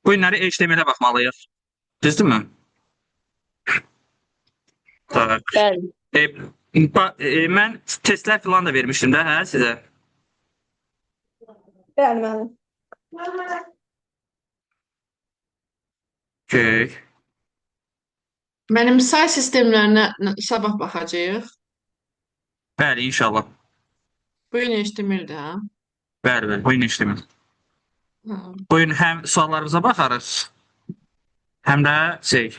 Bu günləri HTML-ə baxmalıyıq. Düzdürmü? Tak. Bəli. Mən testlər falan da vermişdim də, hə, sizə. Bəli, müəllim. Okay. Mənim say sistemlərinə sabah baxacağıq. Bəli, inşallah. Bu gün HTML-dir, hə? Bəli, bəli, bu gün HTML. Hə. Bu gün həm suallarımıza baxarıq, həm də şey.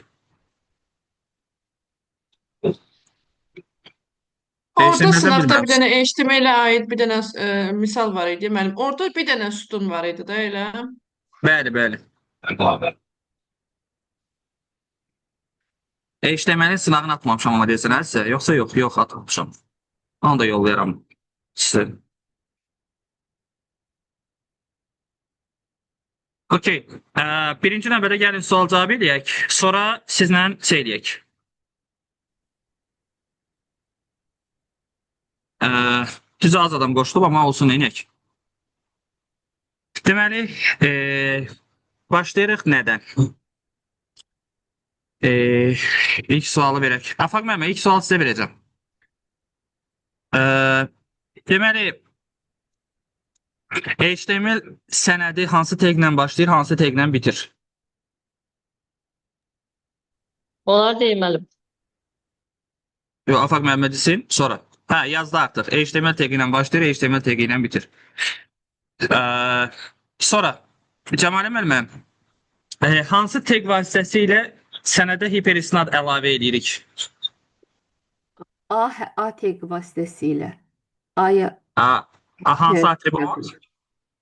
Orada HTML-də sınaqda bir bilmirəm. dənə HTML-ə aid bir dənə misal var idi mənim. Orada bir dənə sütun var idi da elə. Bəli, bəli. HTML-in sınağını atmamışam amma deyəsən, hə sizə? Yoxsa yox, yox atmamışam. Onu da yollayaram sizə. Okey. Birinci növbədə gəlin sual cavab eləyək. Sonra sizlə şey eləyək. Düz az adam qoşulub, amma olsun neynəyək. Deməli, başlayırıq nədən? İlk sualı verək. Afaq müəllim, ilk sualı sizə verəcəm. Deməli, HTML sənədi hansı teqlə başlayır, hansı teqlə bitir? Onlar deyil müəllim. Yox, Afaq müəllimə desin, sonra. Hə, yazdı artıq. HTML teqi ilə başlayır, HTML teqi ilə bitir. Sonra, Cəmalə müəllimə, hansı teq vasitəsilə sənədə hiperisnad əlavə edirik? A, A tag vasitəsilə. A-ya A, A hansı H atribut?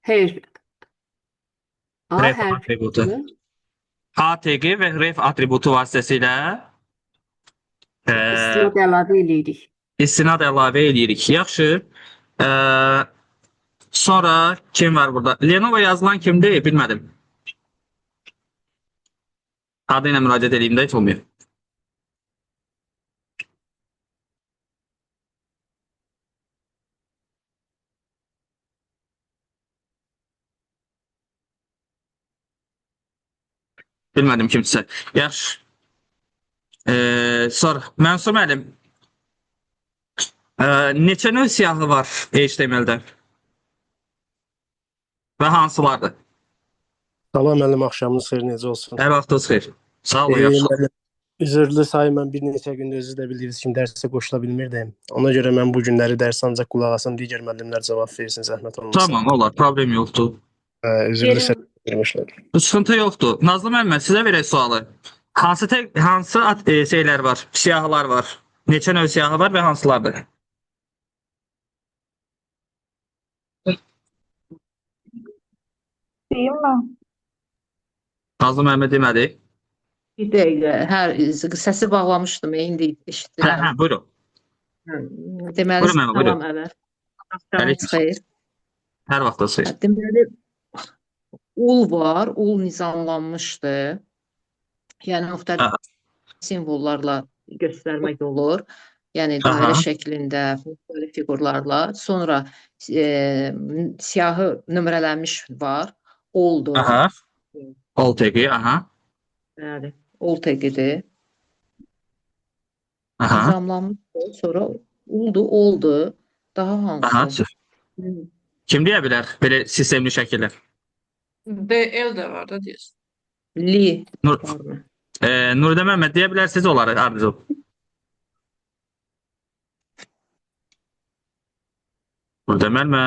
Xeyr. A Ref hərfi atributu. A teqi və ref atributu vasitəsilə istinad əlavə eləyirik. İstinad əlavə edirik. Yaxşı. Sonra kim var burada? Lenovo yazılan kimdir? Bilmədim. Adı ilə müraciət edeyim də heç olmuyor. Bilmədim kimsə. Yaxşı. Sonra Mənsur müəllim, neçə növ siyahı var HTML-də? Və hansılardır? Salam müəllim, axşamınız xeyir, necə olsun? Hər vaxtınız xeyir. Sağ olun, yaxşı. Müəllim, üzrlü sayım, mən bir neçə gündür özünüz də bildiyiniz kimi dərsə qoşula bilmirdim. Ona görə mən bu günləri dərs ancaq qulaq asam, digər müəllimlər cavab versin, zəhmət olmasa. Tamam, olar, problem yoxdur. Üzrlü sayım, qoşuladım. Sıxıntı yoxdur. Nazlı müəllimə, sizə verək sualı. Hansı tek, hansı şeylər var? Siyahılar var. Neçə növ siyahı var və hansılardır? Deyim mi? Nazlı müəllimə demədi. Bir dəqiqə, hə, səsi bağlamışdım, indi Hə, eşidirəm. hə, buyurun. Deməli, Buyurun müəllim, buyurun. salam əvvəl. Axşamınız xeyir. Hər vaxtınız xeyir. Deməli, ul var, ul nizamlanmışdı. Yəni müxtəlif simvollarla göstərmək olur. Yəni dairə şəklində, müxtəlif fiqurlarla. Sonra siyahı nömrələnmiş var. Oldu. Aha. Ol tegi, aha. Bəli, ol teqidir. Aha. Nizamlanmışdı. Sonra uldu, oldu. Daha Aha. hansı? Kim deyə bilər belə sistemli şəkildə? DL də var da deyirsən. Li Nur, varmı? Nuridə Məhəmməd deyə bilərsiniz onları, Arzu. Nuridə müəllimə.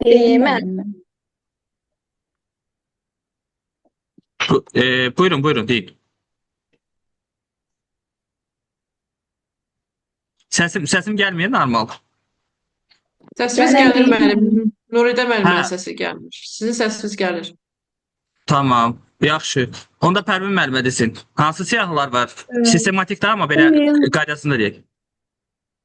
Deyim müəllim. Buyurun, buyurun, deyin. Səsim gəlmir normal. Səsiniz Gələn gəlir deyil. müəllim. Nuridə müəllimənin Hə. səsi gəlmir. Sizin səsiniz gəlir. Tamam, yaxşı. Onda Pərvin müəllimə desin. Hansı siyahılar var? Sistematikdə amma belə qaydasında deyək.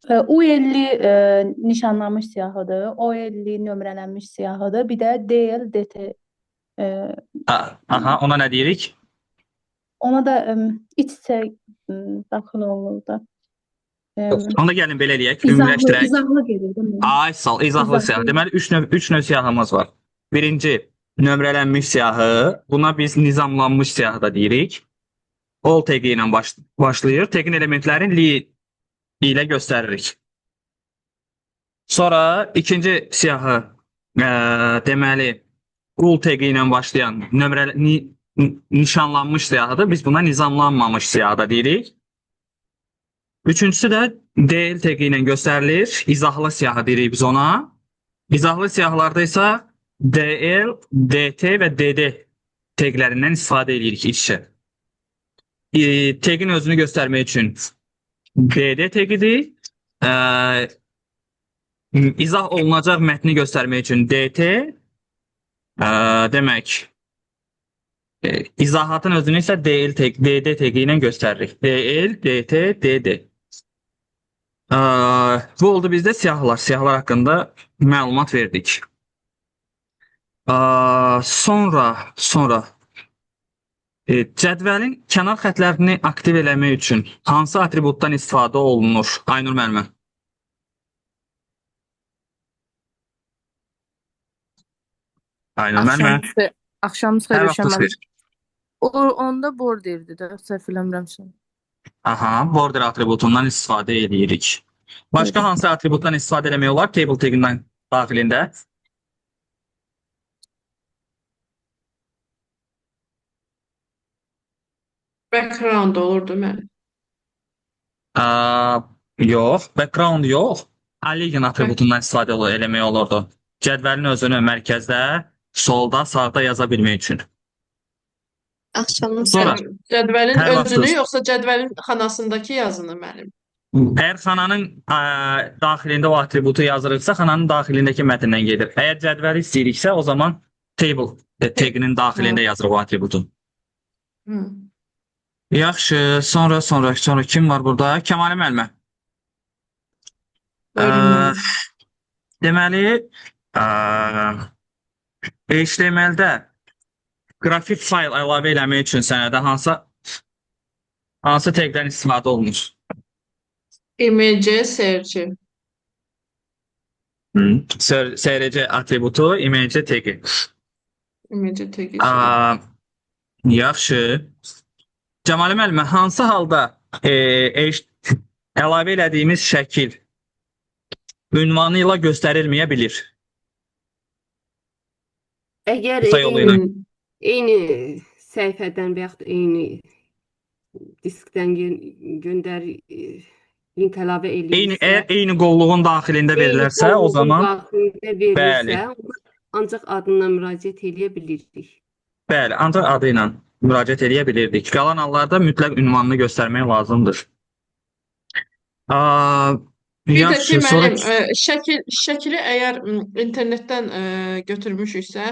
U50 nişanlanmış siyahıdır. O50 nömrələnmiş siyahıdır. Bir də DL, DT Aha, ona nə deyirik? Ona da iç-içə daxil olunur da. Onda gəlin belə eləyək, İzahlı, ümumiləşdirək. izahlı gedir, değil mi? Ay sağ ol, izahlı siyahı. İzahlı. Deməli 3 növ siyahımız var. Birinci nömrələnmiş siyahı. Buna biz nizamlanmış siyahı da deyirik. All tagi ilə başlayır. Tagin elementlərini li ilə göstəririk. Sonra ikinci siyahı deməli ul tagi ilə başlayan nömrə nişanlanmış siyahıdır. Biz buna nizamlanmamış siyahı da deyirik. Üçüncüsü də DL tagi ilə göstərilir. İzahlı siyahı deyirik biz ona. İzahlı siyahılarda isə DL, DT və DD taglərindən istifadə edirik iç-içə. Tagin özünü göstərmək üçün DD tagidir. İzah olunacaq mətni göstərmək üçün DT, demək, izahatın özünü isə DL tag, DD tagi ilə göstəririk. DL, DT, DD. Bu oldu bizdə siyahılar. Siyahılar haqqında məlumat verdik. Sonra cədvəlin kənar xətlərini aktiv eləmək üçün hansı atributdan istifadə olunur? Aynur müəllimə. Aynur müəllimə. Axşamınız xeyir. Axşamınız xeyir Hər Rövşən vaxtınız müəllim. xeyir. Onda borderdir də, səhv eləmirəmsə. Aha, border atributundan istifadə edirik. Başqa hansı atributdan istifadə eləmək olar table tagindən daxilində? Background olurdu mənim. Yox, background yox. Align atributundan istifadə eləmək olurdu. Cədvəlin özünü mərkəzdə, solda, sağda yaza bilmək üçün. Axşamınız Sonra Cədvəlin hər özünü vaxtınız. yoxsa cədvəlin xanasındakı yazını mənim? Əgər xananın daxilində o atributu yazırıqsa, xananın daxilindəki mətndən gedir. Əgər cədvəli istəyiriksə, o zaman table taginin daxilində yazırıq o atributu. Hı. Yaxşı, sonra kim var burada? Kəmalə müəllimə. Buyurun müəllim. Deməli, HTML-də qrafik fayl əlavə eləmək üçün sənədə hansı tagdən istifadə olunur? IMG SRC. SRC atributu, IMG tagi. IMG tagi. Yaxşı. Cəmalə müəllimə, hansı halda əlavə elədiyimiz şəkil ünvanı ilə göstərilməyə bilir? Əgər Qısa yolu ilə. Eyni səhifədən və yaxud eyni diskdən göndər link əlavə Eyni, eləyirsə, əgər eyni qolluğun daxilində eyni veриlərsə, o qolluğun zaman daxilində verilirsə, ancaq adına müraciət eləyə bilirik. Bəli, ancaq adı ilə müraciət eləyə bilirdik. Qalan hallarda mütləq ünvanını göstərmək lazımdır. Bir də ki, Yaxşı, sonra müəllim, şəkili əgər internetdən götürmüşüksə,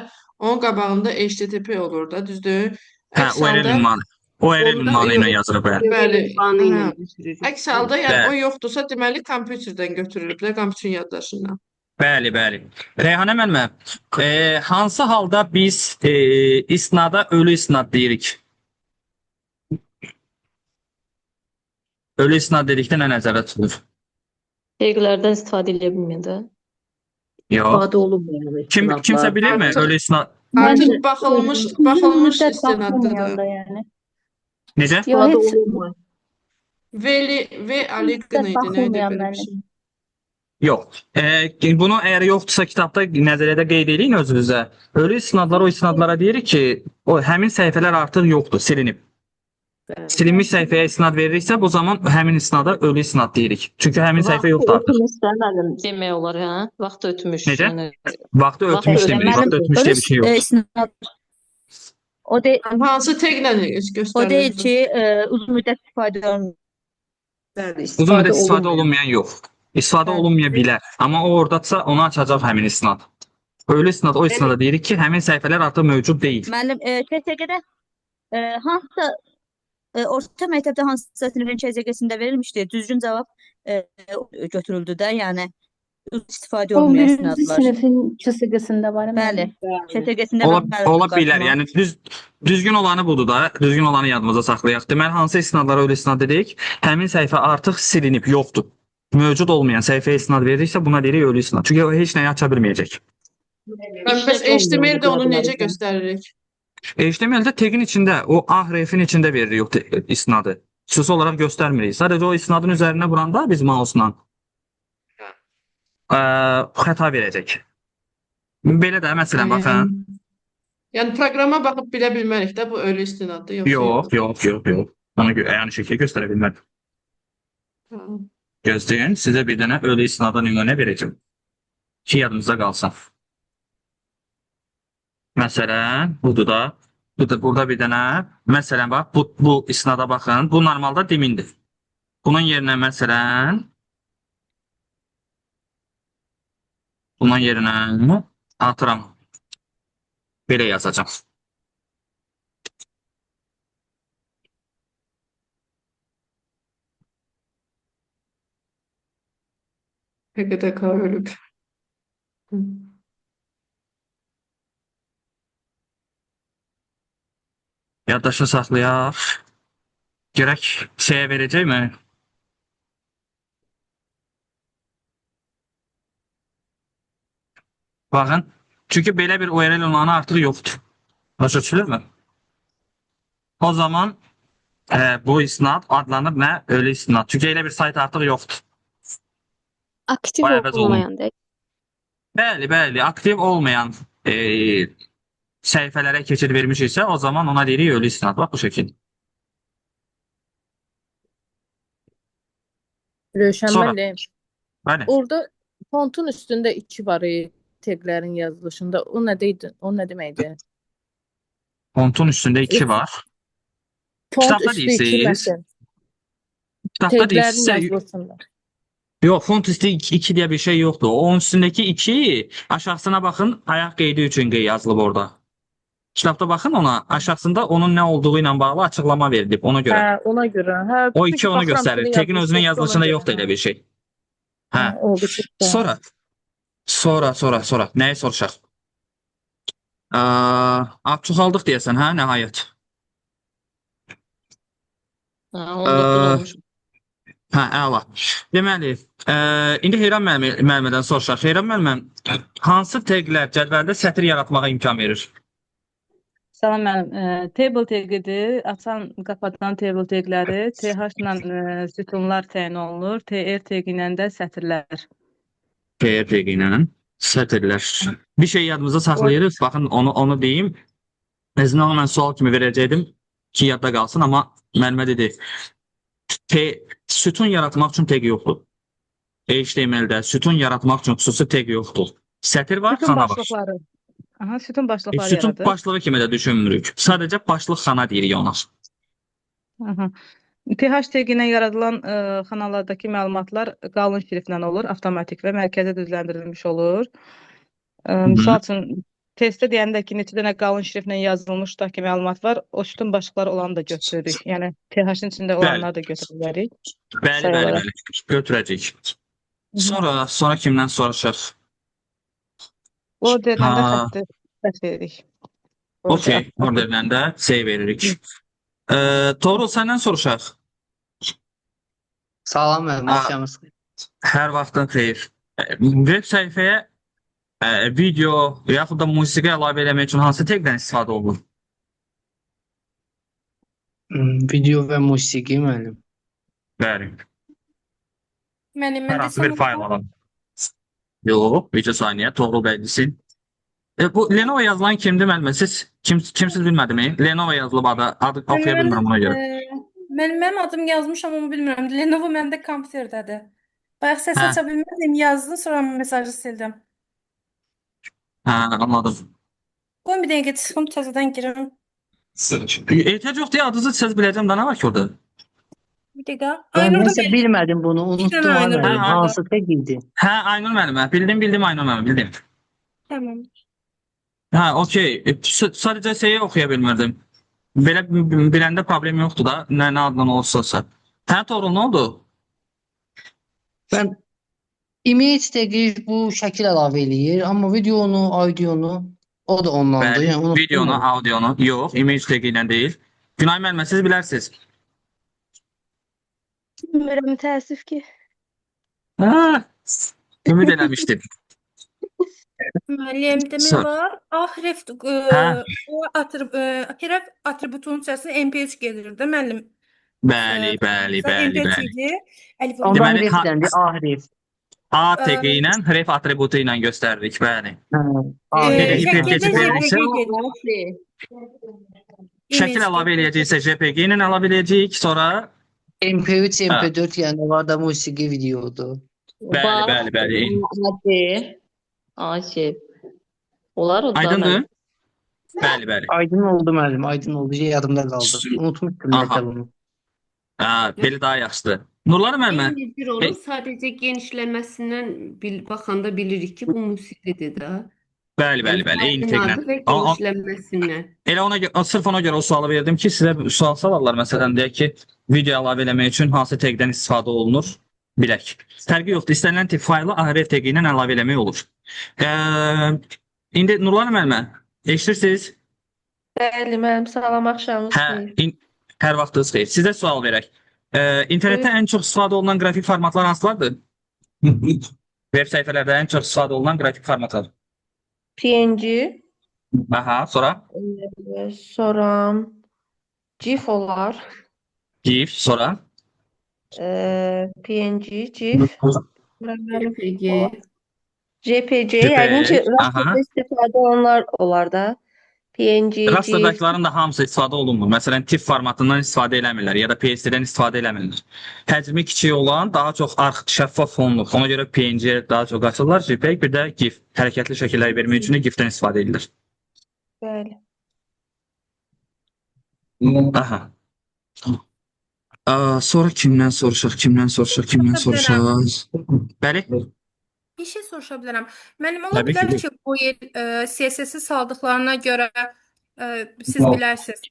onun qabağında HTTP olur da, düzdür? Hə, Əks URL halda ünvanı. URL onda ünvanı ilə yox. yazırıq, bəli. Bəli, Ünvanı ilə hə. götürürük. Əks halda, yəni o Bəli. yoxdursa, deməli kompüterdən götürülüb də, kompüterin yaddaşından. Bəli, bəli. Reyhanə müəllimə, hansı halda biz isnada ölü isnad deyirik? Ölü isnad dedikdə nə nəzərdə tutulur? Taglərdən istifadə edə bilmiyor da. Yox. İstifadə olunmayan Kimsə istinadlar. bilirmi Artıq ölü isnad? artıq Mən baxılmış, uzun baxılmış müddət istinaddır da. baxılmayanda yəni. Necə? Yox, İstifadə heç olunmayan. Veli V Aliqın müddət idi, nə idi baxılmayan belə bir mənim. şey. Yox. Bunu əgər yoxdursa kitabda nəzəriyyədə qeyd eləyin özünüzə. Ölü isnadlara o isnadlara deyirik ki, o həmin səhifələr artıq yoxdur, silinib. Bəli. Silinmiş səhifəyə isnad veririksə, bu zaman həmin isnada ölü isnad deyirik. Çünki həmin səhifə Vaxtı yoxdur artıq. ötmüş də müəllim demək olar, hə? Vaxtı ötmüş. Necə? Yəni Vaxtı vaxtı ötmüş demirik. ötmüş. Vaxtı ötmüş deyə bir şey yoxdur. İstinad o de Hansı taglə o deyil göstərilir? ki, uzun müddət istifadə olunmur. Bəli, Uzun istifadə müddət istifadə olunmayan. olunmayan yox. İstifadə Bəli. olunmaya bilər. Amma o oradadsa onu açacaq həmin isnad. Ölü isnad o isnada deyirik ki, həmin səhifələr artıq mövcud deyil. Müəllim, KSG-də hansısa orta məktəbdə hansısa sinifin KSG-sində verilmişdi. Düzgün cavab götürüldü də, yəni İstifadə olunmayan 11-ci istinadlar. sinifin ÇSG-sində var Bəli. müəllim. ÇTG-sində Ola, bəli, ola bilər. qarşıma. Yəni düzgün olanı budur da. Düzgün olanı yadımıza saxlayaq. Deməli hansı istinadlara ölü istinad dedik? Həmin səhifə artıq silinib, yoxdur. Mövcud olmayan səhifəyə istinad veririksə buna deyirik ölü istinad. Çünki o heç nəyi aça bilməyəcək. Mən bəs HTML-də onu necə göstəririk? HTML-də tagin içində, o a hrefin içində veririk o isnadı. Xüsusi olaraq göstərmirik. Sadəcə o isnadın üzərinə vuranda biz mouse-la xəta verəcək. Belə də məsələn baxın. Yəni proqrama baxıb bilə bilmərik də bu ölü istinaddır yoxsa Yox, yox, yox, yox. Onu yəni şəkil göstərə bilmərəm. Ha. Gözləyin, sizə bir dənə ölü isnada nümunə verəcəm. Ki yadınızda qalsın. Məsələn, budur da. Bu da burada bir dənə. Məsələn, bax, bu isnada baxın. Bu normalda dimindir. Bunun yerinə məsələn, bunun yerinə atıram. Belə yazacağam. PKK ölüb. Hı. Yaddaşda saxlayaq. Görək şeyə verəcəkmi? Baxın. Çünki belə bir URL ünvanı artıq yoxdur. Başa düşülürmü? O zaman bu isnad adlanır nə? Ölü isnad. Çünki elə bir sayt artıq yoxdur. Aktiv O əvəz olunur. olmayan da. Bəli, bəli, aktiv olmayan səhifələrə keçid vermişiksə, o zaman ona deyirik ölü isnad. Bax bu şəkil. Rövşən Sonra. müəllim, Bəli. orada fontun üstündə 2 var teqlərin yazılışında. O nə deydi? O nə deməkdir? Fontun üstündə 2 var. Font Kitabda üstü 2 deyirsiniz. mətn. Kitabda Teqlərin deyirsinizsə, yazılışında. yox, font üstü 2 deyə bir şey yoxdur. Onun üstündəki 2 aşağısına baxın, ayaq qeydi üçün qeyd yazılıb orada. Kitabda baxın ona, aşağısında onun nə olduğu ilə bağlı açıqlama verilib ona görə. Hə, ona görə. Hə, O çünki 2 onu baxıram göstərir. kimin Teqin yazılışı özünün yoxdur, ona yazılışında görə. yoxdur elə bir şey. Hə. Hə, oldu çox sağ ol. Sonra. Nəyi soruşaq? Çoxaldıq deyəsən, hə, nəhayət. Ha, 19 olmuş. Hə, əla. Deməli, indi Heyran müəllimədən soruşaq. Heyran müəllimə, hansı teqlər cədvəldə sətir yaratmağa imkan verir? Salam müəllim. Table tag'idir. Açan, qapatılan table tag'ləri TH ilə sütunlar təyin olunur. TR tag'i ilə də sətirlər. TR tag'i ilə sətirlər. Bir şey yadımızda saxlayırıq. Baxın, onu deyim. Əslində onu mən sual kimi verəcəkdim ki, yadda qalsın, amma müəllimə dedi. Sütun yaratmaq üçün tag yoxdur. HTML-də sütun yaratmaq üçün xüsusi tag yoxdur. Sətir var, Sütun xana var. başlıqları. Aha, sütun başlıqları Sütun yaradır. başlığı kimi də düşünmürük. Sadəcə başlıq xana deyirik ona. Aha. TH tagi ilə yaradılan xanalardakı məlumatlar qalın şriftlə olur, avtomatik və mərkəzə düzləndirilmiş olur. Misal üçün testdə deyəndə ki, neçə dənə qalın şriftlə yazılmış tutaq ki, məlumat var, o sütun başlıqları olanı da götürürük. Yəni TH-ın içində olanları da götürə bilərik. Bəli, Say bəli, olaraq. bəli. Götürəcəyik. Sonra kimdən soruşaq? Orderlə də Ha. xətti xətt veririk. Okey, orderlə də save veririk. Toğrul, səndən soruşaq. Salam müəllim, axşamınız xeyir. Hər vaxtın xeyir. Web səhifəyə video yaxud da musiqi əlavə eləmək üçün hansı teqdən istifadə olunur? Video və musiqi müəllim. Bəli. Müəllim, Hər mən hansı bir desəm fayl olar? alalım. Yox, bircə saniyə, Toğrul bəy desin. Bu Lenovo yazılan kimdir müəllimə? Siz kimsiz bilmədim. Lenovo yazılıb adı oxuya bilmirəm ona görə. Mənim adım yazmışam, amma bilmirəm. Lenovo məndə kompüterdədir. Bayaq səs Hə. aça bilmədim, yazdım, sonra mesajı sildim. Hə, anladım. Qoyun bir dəqiqə çıxım, təzədən girim. Ehtiyac yoxdur ya, adınızı söz biləcəm də nə var ki orada? Bir dəqiqə. Ben Aynur da nəsə belə. bilmədim bunu, İki dənə unutdum ha Aynur müəllim. var. Hansı tag idi? Hə, Aynur müəllimə, bildim, Aynur müəllimə, bildim. Tamam. Hə, okey. Sadəcə şeyi oxuya bilmirdim. Belə biləndə problem yoxdur da, nə adla olsa olsa. Hə, Toğrul, nə oldu? Ben Image tagi bu şəkil əlavə eləyir, amma videonu, audionu o da ondandır. Bəli, Yəni unutdum videonu, onu. audionu, yox, image tagi ilə deyil. Günay müəllimə, siz bilərsiniz. Bilmirəm, təəssüf ki. Ha, ümid eləmişdim. Müəllim demək Sor. olar. A href Hə, o href atributunun içərisində MP3 gedir də müəllim. Bəli, bəli, bəli, MP3 bəli. idi. Əlif Ondan Deməli, hrefləndi, A href. A tagi ilə href atributu ilə göstəririk, bəli. Hə, A Bir də href. hiper Şəkildə keçid veririksə, JPG gedir. şəkil Image əlavə gedir. eləyəcəksə JPG ilə əlavə eləyəcəyik, sonra MP3, hə, MP4 yəni var da musiqi videodur. Bəli, Bax, bəli, bəli. A, C, A, C. Olar o da Aydındır? müəllim. Bəli, bəli. Aydın oldu müəllim, aydın oldu. Yadımda qaldı. Unutmuşdum Aha. nəsə bunu. Ha, belə daha yaxşıdır. Nurlar müəllimə, Eyni cür olur. Sadəcə genişlənməsindən baxanda bilirik ki, bu musiqidir də. Bəli, bəli, Yəni bəli, eyni faylın taqlə. adı və O- genişlənməsindən. Elə ona görə, sırf ona görə o sualı verdim ki, sizə sual salarlar məsələn deyək ki, video əlavə eləmək üçün hansı taqdən istifadə olunur, bilək. Fərqi yoxdur. İstənilən tip faylı a href taqi ilə əlavə eləmək olur. İndi Nurlan müəllimə, eşidirsiniz? Bəli, müəllim, salam, axşamınız Hə, xeyir. hər vaxtınız xeyir. Sizə sual verək. İnternetdə ən çox istifadə olunan qrafik formatlar hansılardır? Web səhifələrdə ən çox istifadə olunan qrafik formatlar. PNG, Aha, sonra sonra GIF olar. GIF, sonra PNG, GIF, JPG. JPG, yəqin ki, JPG, aha. rasterdə istifadə olunanlar olar da. PNG, GIF, Rasterdakıların da hamısı istifadə olunmur. Məsələn, TIFF formatından istifadə eləmirlər ya da PSD-dən istifadə eləmirlər. Həcmi kiçik olan daha çox arx şəffaf fonluq. Ona görə PNG daha çox qaçırlar. JPEG bir də GIF. Hərəkətli şəkillər vermək üçün də GIF-dən istifadə edilir. Bəli. Aha. Sonra kimdən soruşaq, kimdən soruşaq, kimdən soruşaq? Bəli. Bir şey soruşa bilərəm. Müəllim, ola Təbii ki, bilər buyur. ki, bu il CSS-i saldıqlarına görə siz bilərsiniz.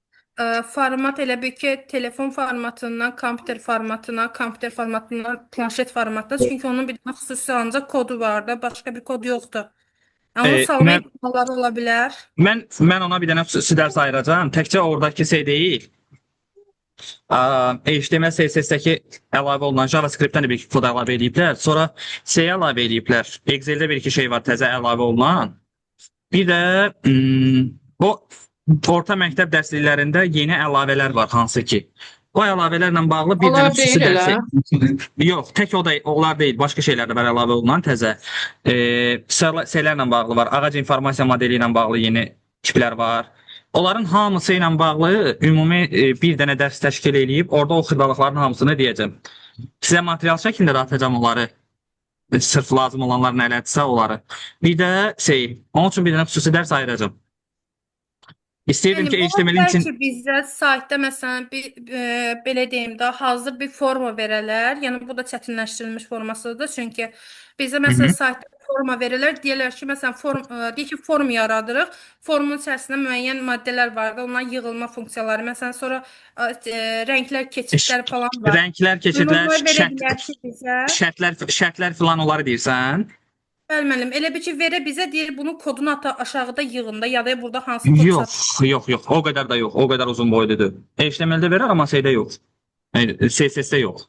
Format elə bil ki, telefon formatından kompüter formatına, kompüter formatından planşet formatına. Çünki onun bir dənə xüsusi ancaq kodu var da, başqa bir kod yoxdur. Yəni, onun salma Mən ehtimalları ola bilər. mən ona bir dənə xüsusi dərs ayıracağam. Təkcə oradakı şey deyil. HTML, CSS-dəki əlavə olunan JavaScript-dən də bir iki kod əlavə eləyiblər. Sonra C əlavə eləyiblər. Excel-də bir iki şey var təzə əlavə olunan. Bir də o orta məktəb dərsliklərində yeni əlavələr var hansı ki. O əlavələrlə bağlı bir dənə Onlar xüsusi deyil dərs elə. Yox, tək o da onlar deyil, başqa şeylər də var əlavə olunan təzə. Şeylərlə bağlı var. Ağac informasiya modeli ilə bağlı yeni tiplər var. Onların hamısı ilə bağlı ümumi bir dənə dərs təşkil eləyib, orada o xırdalıqların hamısını deyəcəm. Sizə material şəklində də atacağam onları. Sırf lazım olanlar nələrdirsə onları. Bir də şey, onun üçün bir dənə xüsusi dərs ayıracağam. İstəyirdim ki, Müəllim, ola HTML-in bilər üçün ki, bizə saytda məsələn bir belə deyim də hazır bir forma verələr. Yəni bu da çətinləşdirilmiş formasıdır. Çünki bizə məsələn saytda forma verirlər. Deyirlər ki, məsələn form deyir ki, form yaradırıq. Formun içərisində müəyyən maddələr var da, onların yığılma funksiyaları. Məsələn sonra rənglər, keçidlər falan var. Rənglər, Yəni keçidlər, onlar verə şərt, bilər ki, bizə. şərtlər filan onları deyirsən. Bəli müəllim, elə bil ki, verə bizə deyir bunun kodunu ata aşağıda yığın da ya da burada hansı kod Yox, yox, yox. O qədər də yox. O qədər uzun boyludur. HTML-də verər, amma şeydə yox. Yəni, CSS-də yox.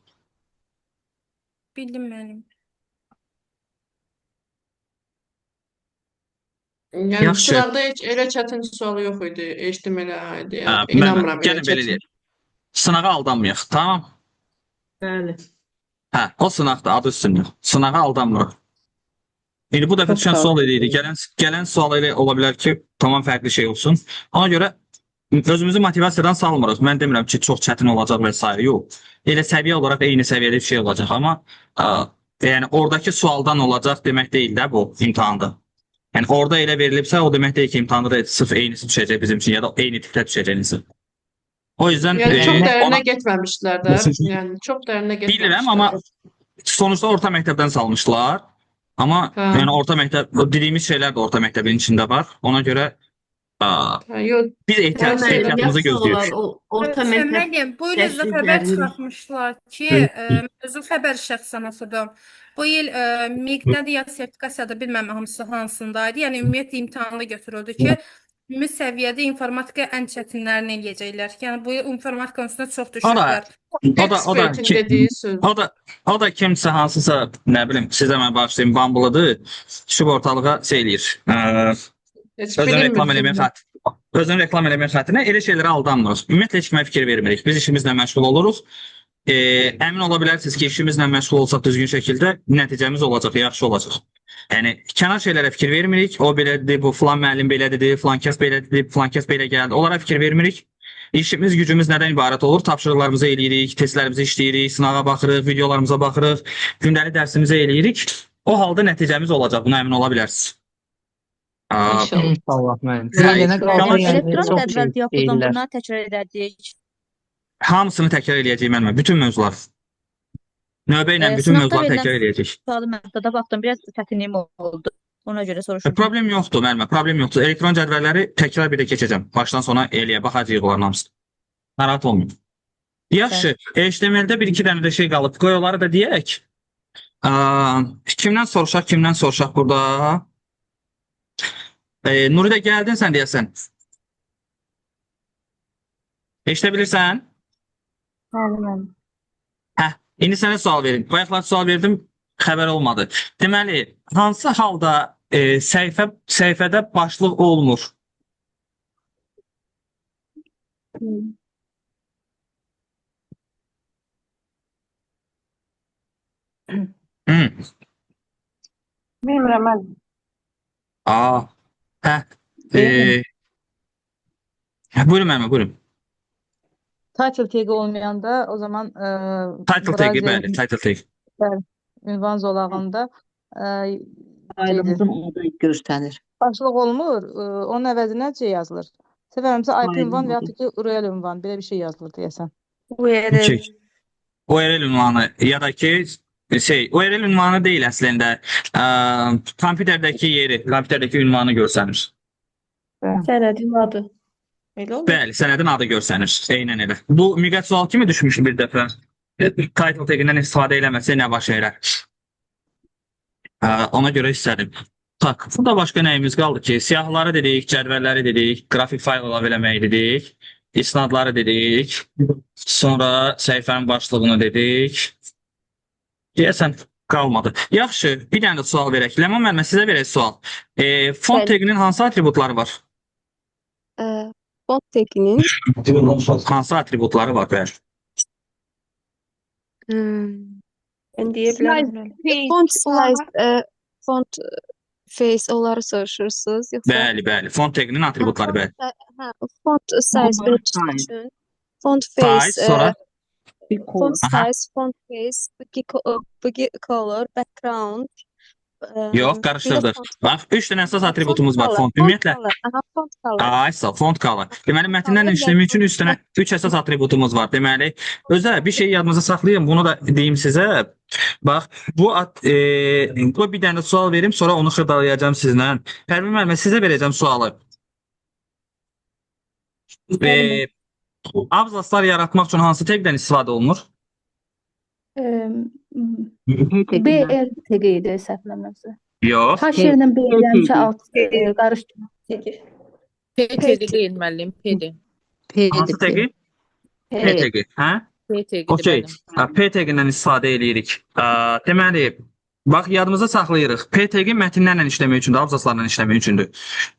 Bildim müəllim. Yəni Yaxşı. sınaqda heç elə çətin sual yox idi. HTML-ə aid. Hə, Yəni inanmıram elə gəlin belə çətin. deyək. Sınağa aldanmayaq, tamam? Bəli. Hə, o sınaqdır, adı üstündə. Sınağa aldanmırıq. İndi bu dəfə Çox düşən sağ sual olun. elə idi. Gələn sual elə ola bilər ki, tamam fərqli şey olsun. Ona görə özümüzü motivasiyadan salmırıq. Mən demirəm ki, çox çətin olacaq və s. Yox. Elə səviyyə olaraq eyni səviyyədə bir şey olacaq, amma yəni oradakı sualdan olacaq demək deyil də bu imtahanda. Yəni orada elə verilibsə, o demək deyil ki, imtahanda da sırf eynisi düşəcək bizim üçün ya da eyni tipdə düşəcək eynisi. O yüzden Yəni çox dərinə ona getməmişdilər də. Yəni çox dərinə bilirəm, amma getməmişdilər. sonuçta orta məktəbdən salmışlar. Amma Hə. yəni orta məktəb dediyimiz şeylər də orta məktəbin içində var. Ona görə Aa, Yox, biz Müəllim, ehtiyatımızı yaxşı olar gözləyirik. o orta Hüseyn məktəb müəllim, bu il özü xəbər dərsliklərinin çıxartmışlar ki, özü xəbər şəxsən oxudum. Bu il MİQ-dədir ya sertifikasiyada bilməm hamısı hansındaydı. Yəni ümumiyyətlə imtahanlı götürüldü ki, ümumi səviyyədə informatika ən çətinlərini eləyəcəklər. Yəni bu il informatikanın üstünə çox O da düşüblər. o da o da ekspertin ki, dediyi söz. o da kimsə hansısa nə bilim sizə mən bağışlayın Bumble'dır. Düşüb ortalığa şey eləyir. Heç Özünü reklam bilinmir eləmək kimdir. xatir. Özünü reklam eləmək xatirinə elə şeylərə aldanmırıq. Ümumiyyətlə heç kimə fikir vermirik. Biz işimizlə məşğul oluruq. Əmin ola bilərsiniz ki, işimizlə məşğul olsaq düzgün şəkildə nəticəmiz olacaq, yaxşı olacaq. Yəni kənar şeylərə fikir vermirik. O belə dedi, bu filan müəllim belə dedi, filan kəs belə dedi, filan kəs belə gəldi. Onlara fikir vermirik. İşimiz, gücümüz nədən ibarət olur? Tapşırıqlarımızı eləyirik, testlərimizi işləyirik, sınağa baxırıq, videolarımıza baxırıq, gündəlik dərsimizi eləyirik. O halda nəticəmiz olacaq, buna əmin ola bilərsiniz. Aa, İnşallah. İnşallah müəllim. Hə, Elənə qalsa Yalan- yəni Elektron çox şey cədvəl diapazon deyirlər. bunları təkrar edərdik. Hamısını təkrar eləyəcəyik müəllimə, bütün mövzular. Növbə ilə bütün Sınaqda mövzuları verilən təkrar eləyəcəyik. sualı metoda baxdım, biraz çətinliyim oldu. Ona görə soruşurdum. Problem yoxdur müəllimə, problem yoxdur. Elektron cədvəlləri təkrar bir də keçəcəm. Başdan sona eləyə baxacağıq onların hamısına. Narahat olmayın. Yaxşı, HTML-də bir iki dənə də şey qalıb. Qoy onları da deyək. Kimdən soruşaq, kimdən soruşaq burada? Nuri də gəldin sən deyəsən. Eşidə bilirsən? Bəli, müəllim. Hə, indi sənə sual verim. Bayaqlar sual verdim, xəbər olmadı. Deməli, hansı halda səhifədə başlıq olmur? Hı. Bilmirəm müəllim. Aa, hə. Buyurun müəllimə, buyurun. Title tagi olmayanda o zaman Title tagi, browser bəli, title tag. bəli, ünvan zolağında şeydir, Faylımızın adı göstərir. başlıq olmur. Onun əvəzinə C yazılır. Səbəbimsə IP ünvan Faylın və adı. yaxud da ki URL ünvan belə bir şey yazılır deyəsən. URL. Okey. URL ünvanı ya da ki şey URL ünvanı deyil əslində. Kompüterdəki yeri, kompüterdəki ünvanı göstərir. Bəli. Sənədin adı. Elə olur. Bəli, sənədin adı göstərir. Eynən elə. Bu müqəd sual kimi düşmüşdü bir dəfə. Title tag-indən istifadə eləməsə nə baş verər? Ona görə istədim. Tak, burada başqa nəyimiz qaldı ki? Siyahıları dedik, cədvəlləri dedik, qrafik fayl əlavə eləməyi dedik, isnadları dedik, sonra səhifənin başlığını dedik. Deyəsən qalmadı. Yaxşı, bir dənə də sual verək. Ləman müəllimə sizə verək sual. Font Bəli. tag-inin hansı atributları var? Font taginin Hansı atributları var bəli? Mən deyə bilərəm. Font size, font face onları soruşursunuz yoxsa? Bəli, bəli. Font tag-inin Hə, atributları font, bəli. hə, font size ölçüsü üçün, font Size, face, sonra Bir font Aha. size, font face, bg color, background, Yox, bir də qarışdırdıq. font, Bax, 3 dənə əsas font atributumuz var color, font. font Ümumiyyətlə, color, aha, font color, ay sağ ol, font color. Deməli, font mətnlərlə color, işləmək üçün yəni 3 dənə 3 əsas atributumuz var. Deməli, özə bir şey yadınıza saxlayın, bunu da deyim sizə. Bax, bu bu bir dənə də sual verim, sonra onu xırdalayacağam sizlə. Pərvin müəllimə sizə verəcəm sualı. Bəli. Abzaslar yaratmaq üçün hansı tagdən istifadə olunur? P tagindən. BR tagi idi səhv eləmirəmsə. Yox. H P, yerinə B P eləmişə tagi. alt qarışdı. P tagi deyil müəllim, P-dir. Hansı P-dir P. tagi? P P. P. tagi, hə? P tagidir Okey. müəllim. P tagindən istifadə eləyirik. Deməli, bax yadımıza saxlayırıq. P tagi mətnlərlə işləmək üçündür, abzaslarla işləmək üçündür.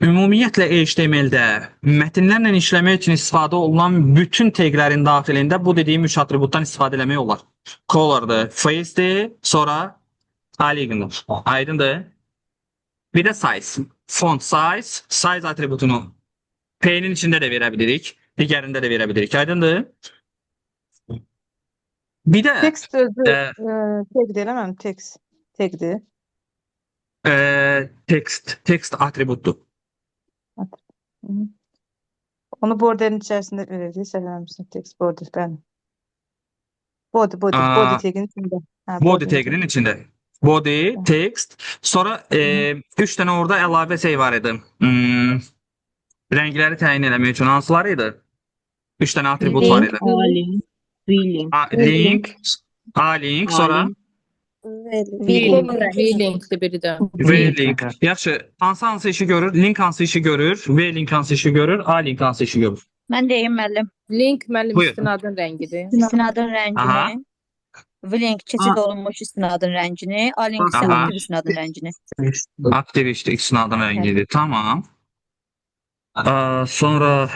Ümumiyyətlə HTML-də mətnlərlə işləmək üçün istifadə olunan bütün taglərin daxilində bu dediyim üç atributdan istifadə eləmək olar. Color'dır, face-dir, sonra align-dır. Aydındır? Bir də size. Font size, size atributunu P-nin içində də verə bilirik, digərində də verə bilirik. Aydındır? Bir də Text özü e, tagdir elə müəllim? Text tagdir. Text atributdur. Hı -hı. Onu borderin içərisində veririk, səhv eləmirəmsə text border, bəli. Body, body, body Aa, taginin içində. Hə, body body'nin taginin içində. içində. Body, Hə. text, sonra 3 dənə orada əlavə şey var idi. Rəngləri təyin eləmək üçün hansıları idi? 3 dənə atribut var Link, idi. A link, V link. A, link, A link, sonra V-link. V-linkli biri də. V link. Yaxşı, hansı işi görür? Link hansı işi görür? V link hansı işi görür? A link hansı işi görür? Mən deyim müəllim. Link müəllim Buyur. istinadın rəngidir. İstinadın Aha. rəngini, V-link keçid olunmuş istinadın rəngini, A-link isə Aha. aktiv istinadın rəngini. Aktiv işte istinadın rəngidir. Tamam. Sonra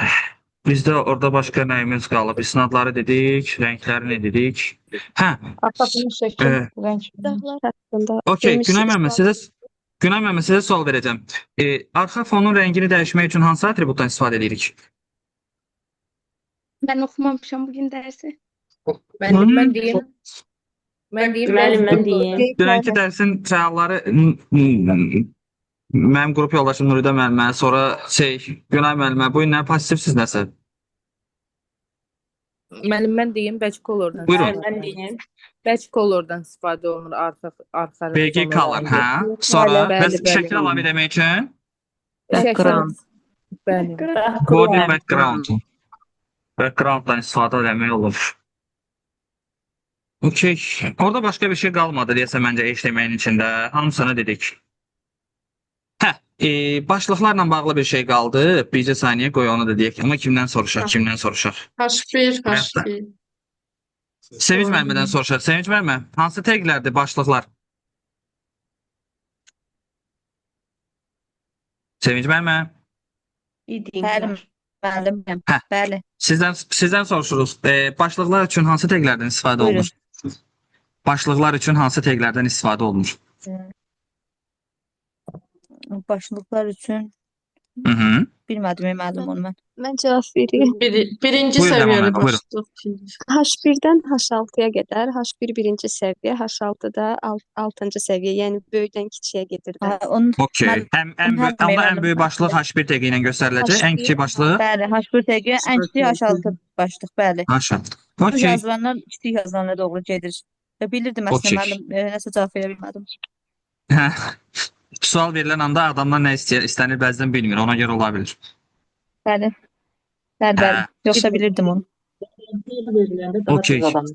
bizdə orada başqa nəyimiz qalıb? İstinadları dedik, rənglərini dedik. Hə, Arxasının şəkil, rəng. Haqqında okey. demişik. Günay müəllimə sizə sual verəcəm. Arxa fonun rəngini dəyişmək üçün hansı atributdan istifadə edirik? Mən oxumamışam bugün dərsi. Müəllim mən deyim. Mən deyim. Müəllim mən deyim. Dünənki dərsin fəalları mənim qrup yoldaşım Nuridə müəllimə, sonra Günay müəllimə, bu günlər passivsiz nəsə? Müəllim mən deyim, back color-dan. Buyurun. Müəllim mən deyim. Back color-dan istifadə olunur arxa BG fonu color, rəngi. hə? Sonra Bəli, bəs bəli. şəkil əlavə eləmək üçün Şəkil. Bəli. body background. Background-dan istifadə eləmək olur. Okey. Orada başqa bir şey qalmadı deyəsən məncə HTML-in içində. Hamısını dedik. Hə, başlıqlarla bağlı bir şey qaldı. Bircə saniyə qoy onu da deyək. Amma kimdən soruşaq, kimdən soruşaq? H1, H2. Sevinç müəllimədən soruşaq. Sevinç müəllimə, hansı təqlərdir başlıqlar? Sevinç müəllimə, Bəli müəllim. Hə. Bəli. sizdən soruşuruq. Başlıqlar üçün hansı təqlərdən istifadə Buyurun. olunur? Başlıqlar üçün hansı təqlərdən istifadə olunur? Başlıqlar üçün Hı -hı. bilmədim müəllim onu mən. Mən cavab vereyim. Birinci Buyurun, səviyyəli Həmam müəllimə, buyurun. başlıq. ikinci. H1-dən H6-ya qədər, H1 birinci səviyyə, H6 da altıncı səviyyə, yəni böyükdən kiçiyə gedir Ha, də. onun Okey. Müəllim, Həm ən hə böyük, demək onda ən müəllim. böyük başlıq H1 təqi ilə göstəriləcək. Ən kiçik başlıq Bəli, H1 təqi, ən kiçik H6 başlıq, bəli. H6. Bu Okey. yazılanlar kiçik yazılanlara doğru gedir. Və bilirdim əslində Okey. müəllim, nəsə cavab verə bilmədim. Hə. Sual verilən anda adamlar nə istəyir, istənir bəzən bilmir. Ona görə ola bilər. Bəli. Bəli, bəli. Hə. Yoxsa bilirdim onu. Veriləndə daha Okey. tez adam.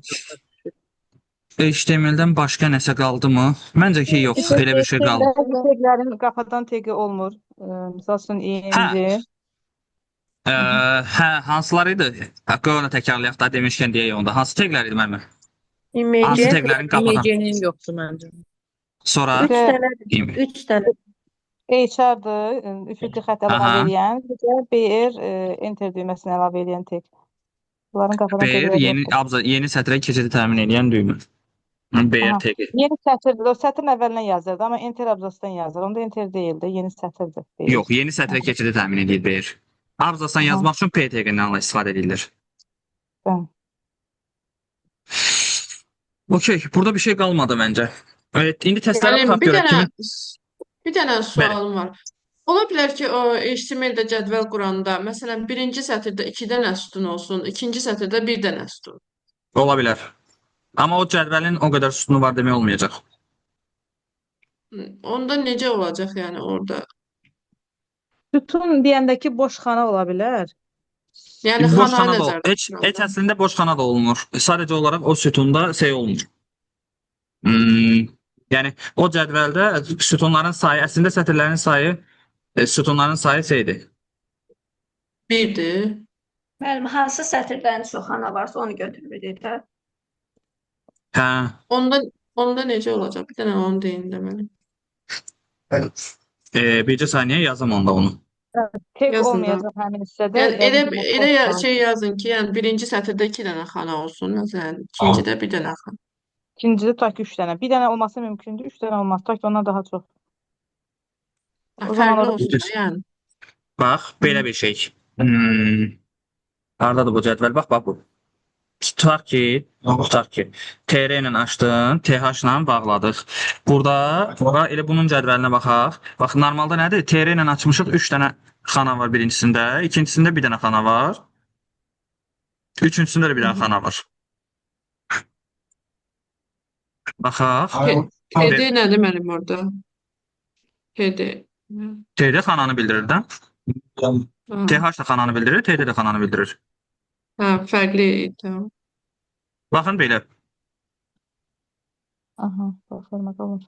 HTML-dən başqa nəsə qaldı mı? Məncə ki, yox, elə bir şey qalmadı. Bəzi teqlərin qafadan teqi olmur. Misal üçün IMG. Hə, hansıları idi? Hə, qoy onu təkrarlayaq da demişkən deyək onda. Hansı teqlər idi müəllimə? Hansı IMG. teqlərin qafadan? IMG-nin yoxdur məncə. Sonra 3 dənə, 3 dənə. HR-dır, üfüqi xətt əlavə Aha. eləyən, bir də BR enter düyməsini əlavə eləyən tek. Bunların qafadan BR teqləri yeni yoxdur. abza yeni sətrə keçidi təmin edən düymə. BR Aha. teqi. Yeni sətirdir. O sətrin əvvəlinə yazırdı, amma enter abzasdan yazır. Onda enter deyildi, yeni sətirdir. BR. Yox, yeni sətrə keçidi təmin edir BR. Abzasdan Aha. yazmaq üçün P teqindən istifadə edilir. Bəli. Okey, burada bir şey qalmadı məncə. Evet, indi testlərə Müəllim, baxaq bir görək dənə kimin. bir dənə sualım var. Ola bilər ki, o HTML-də cədvəl quranda, məsələn, birinci sətirdə 2 dənə sütun olsun, ikinci sətirdə 1 dənə sütun. Ola bilər. Amma o cədvəlin o qədər sütunu var demək olmayacaq. Onda necə olacaq yəni orada? Sütun deyəndəki boş xana ola bilər. Yəni Boş xananı xana da nəzərdə heç, tuturam heç da. əslində boş xana da olunur. Sadəcə olaraq o sütunda şey olmur. Yəni o cədvəldə sütunların sayı, əslində sətirlərin sayı, sütunların sayı şeydir. 1-dir. Müəllim, hansı sətirdən çox xana varsa onu götürürük də. Hə. Onda necə olacaq? Bir dənə onu deyin deməli. Bircə saniyə yazım onda onu. Tek Yazın da. olmayacaq həmin hissədə. Yəni elə Yəni bu elə boş ya, xana. şey yazın ki, yəni birinci sətirdə 2 dənə xana olsun, məsələn, ikincidə 1 dənə xana. İkincidə tutaq ki, 3 dənə. Bir dənə olması mümkündür, 3 dənə olmaz. Tutaq ki, ondan daha çox. O zaman Fərqli orada olsun da, yəni. Bax, belə bir şey. Hardadır bu cədvəl? Bax, bax bu. Tutaq ki, TR ilə açdın, TH ilə bağladıq. Burada, elə bunun cədvəlinə baxaq. Bax, normalda nədir? TR ilə açmışıq, 3 dənə xana var birincisində, ikincisində bir dənə xana var. Üçüncüsündə də bir dənə xana var. Baxaq. PD nədir mənim orada? PD. TD xananı bildirir də. Ha, TH da xananı bildirir, TD də xananı bildirir. hə, fərqli idi. Baxın belə. Aha, bu formada olur.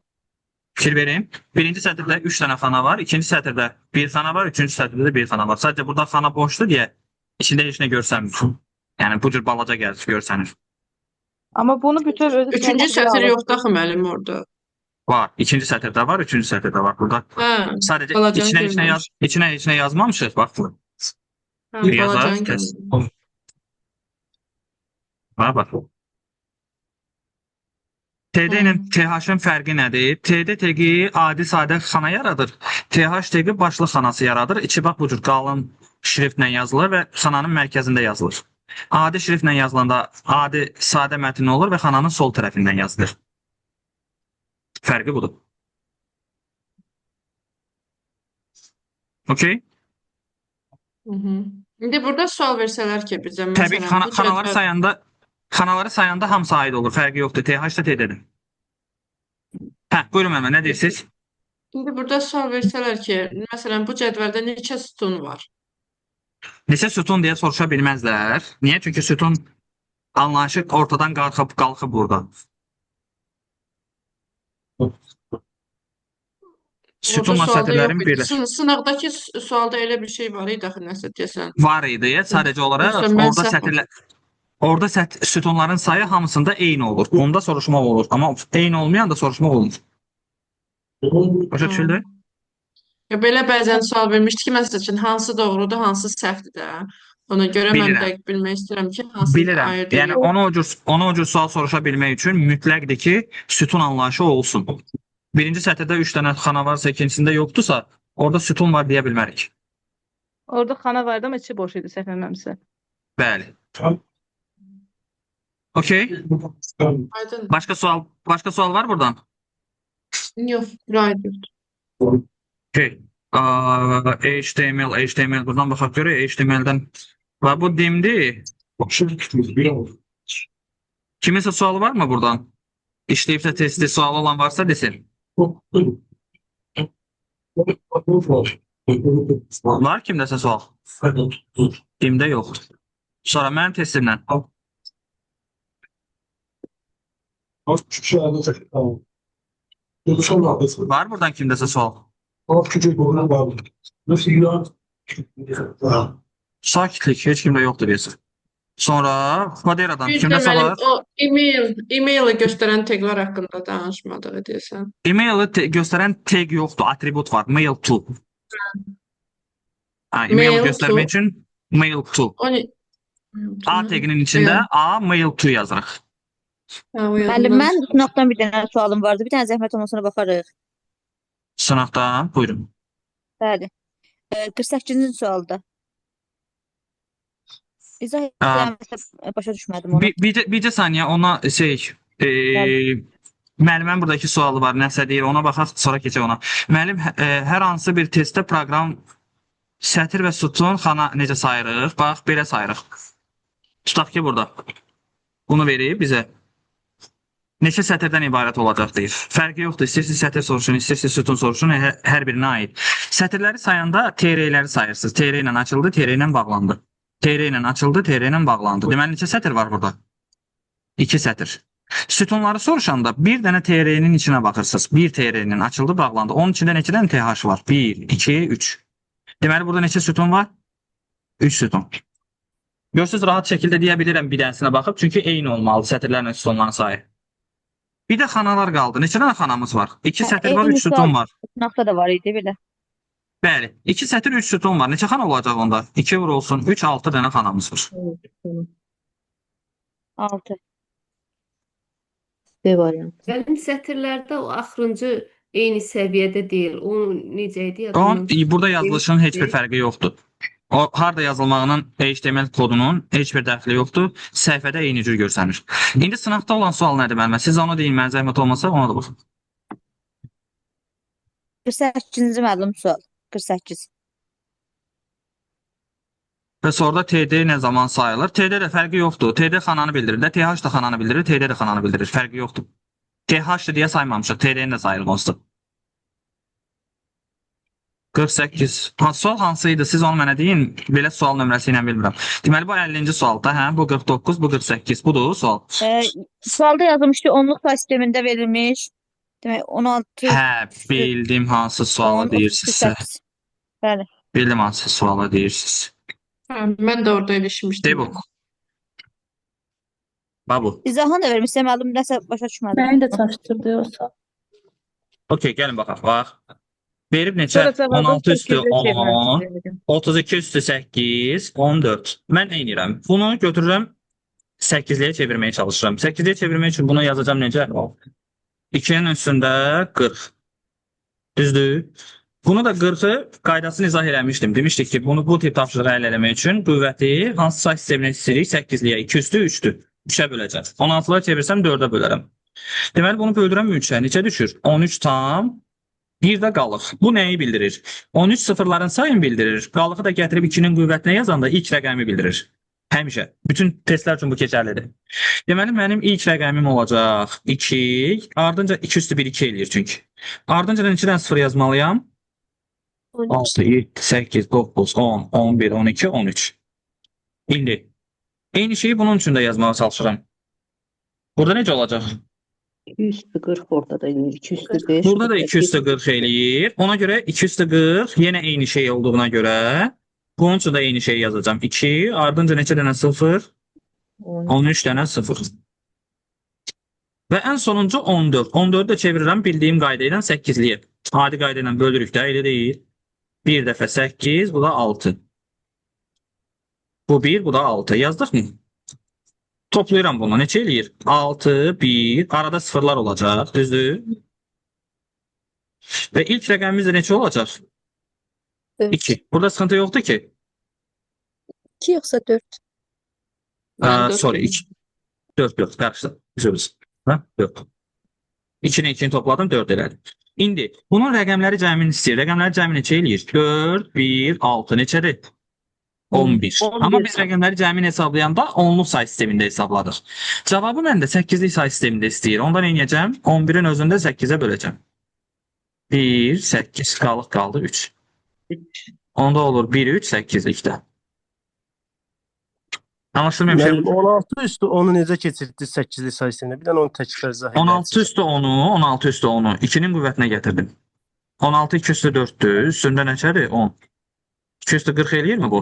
Fikir verin. Birinci sətirdə 3 dənə xana var, ikinci sətirdə bir xana var, üçüncü sətirdə də bir xana var. Sadəcə burada xana boşdur deyə içində heç nə görsənmir. Yəni bu cür balaca gəlir, görsənir. Amma bunu bütöv özü Üçüncü sınaqda sətir alır. yoxdur axı müəllim orada. Var. İkinci sətirdə var, üçüncü sətirdə var. Burada Hə, sadəcə balacanı içinə heç nə yaz, görməmişəm. içinə heç nə yazmamışıq. Bax. Hə, Bir yazar, balacanı kəs. görməmişəm. Bax, bax. TD ilə Hı. TH-ın fərqi nədir? TD tegi adi sadə xana yaradır. TH tegi başlıq xanası yaradır. İçi bax bu cür qalın şriftlə yazılır və xananın mərkəzində yazılır. Adi şriftlə yazılanda adi sadə mətn olur və xananın sol tərəfindən yazılır. Fərqi budur. Okey? Hı -hı. İndi burada sual versələr ki bizə Təbii ki, məsələn xana, bu xanaları cədvəl sayanda xanaları sayanda hamısı aid olur. Fərqi yoxdur. TH da TD-dir. Hə, buyurun müəllimə, nə deyirsiniz? İndi burada sual versələr ki, məsələn bu cədvəldə neçə sütun var? Neçə sütun deyə soruşa bilməzlər. Niyə? Çünki sütun anlayışı ortadan qalxıb burada. Orada Sütunla sualda yox sətirlərin idi. birləşmə Sınaqdakı sualda elə bir şey var idi axı nəsə deyəsən. var idi. Sadəcə olaraq Yoxsa mən orada səhv sətirlər orada sütunların sayı hamısında eyni olur. Onda soruşmaq olur. Amma eyni olmayanda soruşmaq olmur. Başa Hı. düşüldü? Ya belə bəzən sual vermişdi ki, məsəl üçün hansı doğrudur, hansı səhvdir də. Ona görə mən Bilirəm. dəqiq bilmək istəyirəm ki, hansını Bilirəm. ayırd Yəni eləyim. ona o cür sual soruşa bilmək üçün mütləqdir ki, sütun anlayışı olsun. Birinci sətirdə 3 dənə xana varsa, ikincisində yoxdursa, orada sütun var deyə bilmərik. Orada xana vardı amma içi boş idi səhv etmirəmsə. Bəli. Okey. Aydın. Başqa sual var buradan? Yox, aydın. Okey. HTML buradan baxaq görək HTML-dən. Və bu dimdir. Kiminsə sualı var mı buradan? İşləyibsə testi sualı olan varsa desin. Var kimdəsə sual? Dimdə yox. Sonra mənim testimlə. Var buradan kimdəsə sual? Sakitlik, heç kimdə yoxdur deyəsən. Sonra Foderadan Bir də kimdəsə müəllim var? o email-i göstərən teqlər haqqında danışmadıq deyəsən. E-maili göstərən tag yoxdur, atribut var. Mail to. Ha, e-mail Mail to. göstərmək üçün mail to. O ne? A taginin içində A mail to yazırıq. Ha, o Müəllim, yadımdan mən çıxmış. sınaqdan bir dənə sualım vardı. Bir dənə zəhmət olmasa ona baxarıq. Sınaqdan buyurun. Bəli. 48-ci sualda. İzah eləməsə başa düşmədim onu. Bircə saniyə ona şey Bəli. müəllimənin buradakı sualı var, nəsə deyir, ona baxaq, sonra keçək ona. Müəllim hər hansı bir testdə proqram sətir və sütun xana necə sayırıq? Bax, belə sayırıq. Tutaq ki, burada. Bunu verib bizə. Neçə sətirdən ibarət olacaq deyir. Fərqi yoxdur. İstəyirsiniz sətir soruşun, istəyirsiniz sütun soruşun, hər birinə aid. Sətirləri sayanda TR-ləri sayırsınız. TR ilə açıldı, TR ilə bağlandı. TR ilə açıldı, TR ilə bağlandı. Deməli neçə sətir var burada? 2 sətir. Sütunları soruşanda bir dənə TR-nin içinə baxırsınız. Bir TR-nin açıldı, bağlandı. Onun içində neçə dənə TH var? 1, 2, 3. Deməli burada neçə sütun var? 3 sütun. Görürsünüz, rahat şəkildə deyə bilirəm bir dənəsinə baxıb, çünki eyni olmalıdır sətirlərlə sütunların sayı. Bir də xanalar qaldı. Neçə dənə xanamız var? 2 Hə, sətir var, eyni 3 sütun sual var. sınaqda da var idi belə. Bəli, 2 sətir, 3 sütun var. Neçə xana olacaq onda? 2 vurulsun, 3, 6 dənə xanamız var. 6. B variantı. Mənim sətirlərdə o axırıncı eyni səviyyədə deyil. O necə idi yadımdan Onun burada yazılışının heç bir fərqi yoxdur. O harda yazılmağının HTML kodunun heç bir dəxli yoxdur. Səhifədə eyni cür görsənir. İndi sınaqda olan sual nədir müəllimə? Siz onu deyin, mən zəhmət olmasa ona da baxın. 48-ci müəllim sual. 48. Və sonra da TD nə zaman sayılır? TD də fərqi yoxdur. TD xananı bildirir də, TH da xananı bildirir, TD də xananı bildirir. Fərqi yoxdur. TH-dır deyə saymamışıq. TD-ni də sayırıq onsuz da. 48. Ha, sual hansı idi? Siz onu mənə deyin. Belə sual nömrəsi ilə bilmirəm. Deməli bu 50-ci sualda, hə? Bu 49, bu 48. Budur sual. Sualda yazılmışdı, onluq say sistemində verilmiş. Demək 16 Hə, bildim hansı sualı 10, 32, deyirsinizsə. 8. Bəli. Bildim hansı sualı deyirsiniz. Hə, mən də orada ilişmişdim. De bu. Bax bu. İzahını da vermişsə müəllim, nəsə başa düşmədim. Məni də çaşdırdı o sual. Okey, gəlin baxaq. Bax. Verib neçə? Sonra cavabı 16 üstü 8-ə 10, çevirməlisiniz. 32 üstü 8, 14. Mən nə edirəm? Bunu götürürəm 8-liyə çevirməyə çalışıram. 8-liyə çevirmək üçün bunu yazacağam necə? 2-nin üstündə 40. Düzdür? Bunu da 40-ı qaydasını izah eləmişdim. Demişdik ki, bunu bu tip tapşırığı həll eləmək üçün qüvvəti hansı say sisteminə istəyirik? 8-liyə. 2 üstü 3-dür. 3-ə böləcəm. 16-lara çevirsəm 4-ə bölərəm. Deməli, bunu böldürəm 3-ə. Neçə düşür? 13 tam. Bir də qalıq. Bu nəyi bildirir? 13 sıfırların sayını bildirir. Qalığı da gətirib 2-nin qüvvətinə yazanda ilk rəqəmi bildirir. Həmişə. Bütün testlər üçün bu keçərlidir. Deməli, mənim ilk rəqəmim olacaq 2. Ardınca 2 üstü 1, 2 eləyir çünki. Ardınca da neçədən sıfır yazmalıyam? 6, 7, 8, 9, 10, 11, 12, 13. İndi. Eyni şeyi bunun üçün də yazmağa çalışıram. Burada necə olacaq? 2 üstü 40 orada da eləyir. 2 üstü 5. Burada da 2 üstü 40 eləyir. Ona görə 2 üstü 40 yenə eyni şey olduğuna görə bunun üçün də eyni şeyi yazacağam. 2, ardınca neçə dənə 0? 13 dənə 0. Və ən sonuncu 14. 14-ü də çevirirəm bildiyim qayda ilə 8-liyə. Adi qayda ilə bölürük də, elə deyil. Bir dəfə 8, bu da 6. Bu 1, bu da 6. Yazdıq mı? Toplayıram bunu. Neçə eləyir? 6, 1. Arada sıfırlar olacaq. Düzdür? Və ilk rəqəmimiz də neçə olacaq? 2. Burada sıxıntı yoxdur ki. 2 yoxsa 4? Mən 4 Sorry, dedim. 2. 4, 4. Qarışdı. Üzr. Hə? 4. 2-ni 2-ni topladım, 4 elədi. İndi bunun rəqəmləri cəmini istəyir. Rəqəmləri cəmi neçə eləyir? 4, 1, 6 neçədir? 11. Amma biz rəqəmləri cəmini hesablayanda onluq say sistemində hesabladıq. Cavabı mən də 8-lik say sistemində istəyir. Onda nə edəcəm? 11-in özündə 8-ə böləcəm. 1, 8, qalıq qaldı 3. Onda olur 1, 3, 8-likdə. Anlaşılmayan bir şey. Müəllim 16 üstü 10-u necə keçirdiniz 8-li say sisteminə? Bir dənə onu təkrar izah 16 edərsiniz. üstü 10-u, 16 üstü 10-u 2-nin qüvvətinə gətirdim. 16 2 üstü 4-dür. Üstündə neçədir? 10. 2 üstü 40 eləyirmi bu?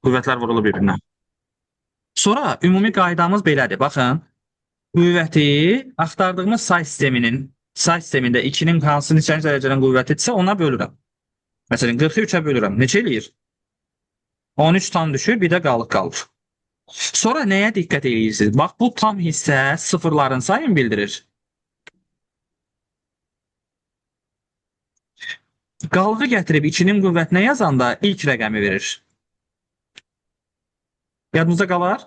Qüvvətlər vurulur bir-birinə. Sonra ümumi qaydamız belədir. Baxın, qüvvəti axtardığımız say sisteminin say sistemində 2-nin hansı neçənci dərəcədən qüvvətidirsə ona bölürəm. Məsələn, 40-ı 3-ə bölürəm. Neçə eləyir? 13 tam düşür, bir də qalıq qalır. Sonra nəyə diqqət edirsiniz? Bax, bu tam hissə sıfırların sayını bildirir. Qalığı gətirib 2-nin qüvvətinə yazanda ilk rəqəmi verir. Yadınızda qalar?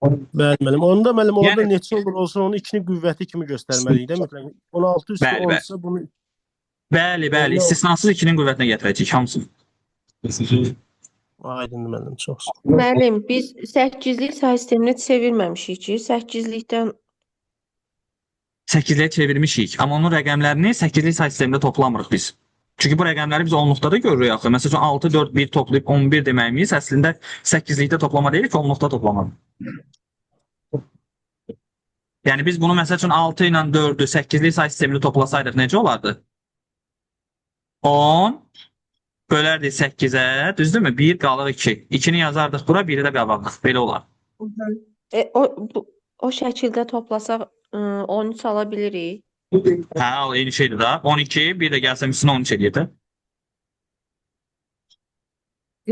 Bəli müəllim. Onda müəllim orada Yəni neçə olur olsun onu 2-nin qüvvəti kimi göstərməliyik də. Mütləq 16 üstü bəli, bəli. 10-sa bunu Bəli, bəli, Onda istisnasız 2-nin qüvvətinə gətirəcəyik hamısını. Aydındır müəllim, çox sağ olun. Müəllim, biz 8-lik say sisteminə çevirməmişik ki, 8-likdən 8-liyə çevirmişik, amma onun rəqəmlərini 8-lik say sistemində toplamırıq biz. Çünki bu rəqəmləri biz onluqda da görürük axı. Məsəl üçün 6, 4, 1 toplayıb 11 deməyimiz əslində 8-likdə toplama deyil ki, onluqda toplamadır. Yəni biz bunu məsəl üçün 6 ilə 4-ü 8-lik say sistemində toplasaydıq necə olardı? 10 bölərdik 8-ə, düzdürmü? 1 qalır 2. 2-ni yazardıq bura, 1-i də qabağa. Belə olar. O şəkildə toplasaq 13 ala bilirik. Hə, eyni şeydir da. 12, bir də gəlsəm üstünə 13 eləyir də.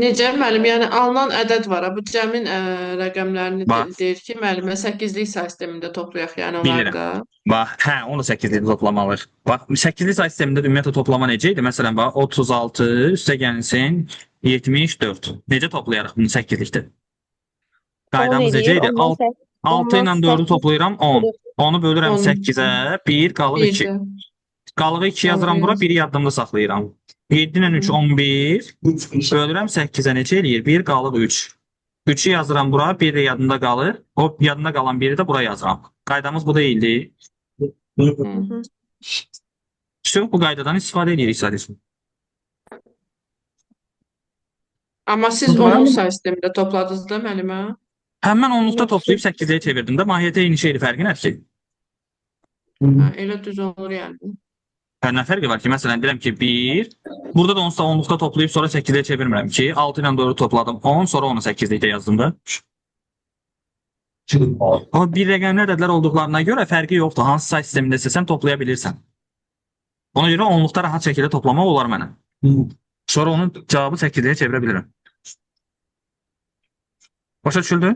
Necə müəllim? Yəni alınan ədəd var. Bu cəmin rəqəmlərini Bax, deyir ki, müəllimə 8-lik say sistemində toplayaq, yəni onları bilirəm. da. Bax, hə, onu da 8-likdə toplamalıyıq. Bax, 8-lik say sistemində ümumiyyətlə toplama necə idi? Məsələn, bax, 36 üstə gəlsin 74. Necə toplayarıq bunu 8-likdə? 10 Qaydamız necə eləyir, idi? ondan 6 ilə ondan 4-ü 8 toplayıram 10. Onu bölürəm 10 8-ə, 1 qalır 1 2. də. Qalığı 2 yazıram bura, 1-i yaddımda saxlayıram. 7 ilə 3 11. Bölürəm 8-ə neçə eləyir? 1 qalır 3. 3-ü yazıram bura, 1 də yadımda qalır. O yadımda qalan 1-i də bura yazıram. Qaydamız bu deyildi. Vəsio, bu qaydadan istifadə edirik sadəcə. Amma siz onluq say sistemində topladınız da müəllimə? Hə, mən onluqda toplayıb 8-ə çevirdim də, mahiyyətə eyni şeydir, fərqi nədir ki? Hə, elə düz olur yəni. Hə, nə fərqi var ki? Məsələn, deyirəm ki, 1, burada da onsuz da onluqda toplayıb sonra 8-ə çevirmirəm ki, 6 ilə 4-ü topladım 10, sonra onu 8-likdə yazdım da. Amma bir rəqəmli ədədlər olduqlarına görə fərqi yoxdur. Hansı say sistemində istəsən toplaya bilirsən. Ona görə onluqda rahat şəkildə toplamaq olar mənə. Sonra onun cavabı 8-liyə çevirə bilirəm. Başa düşüldü?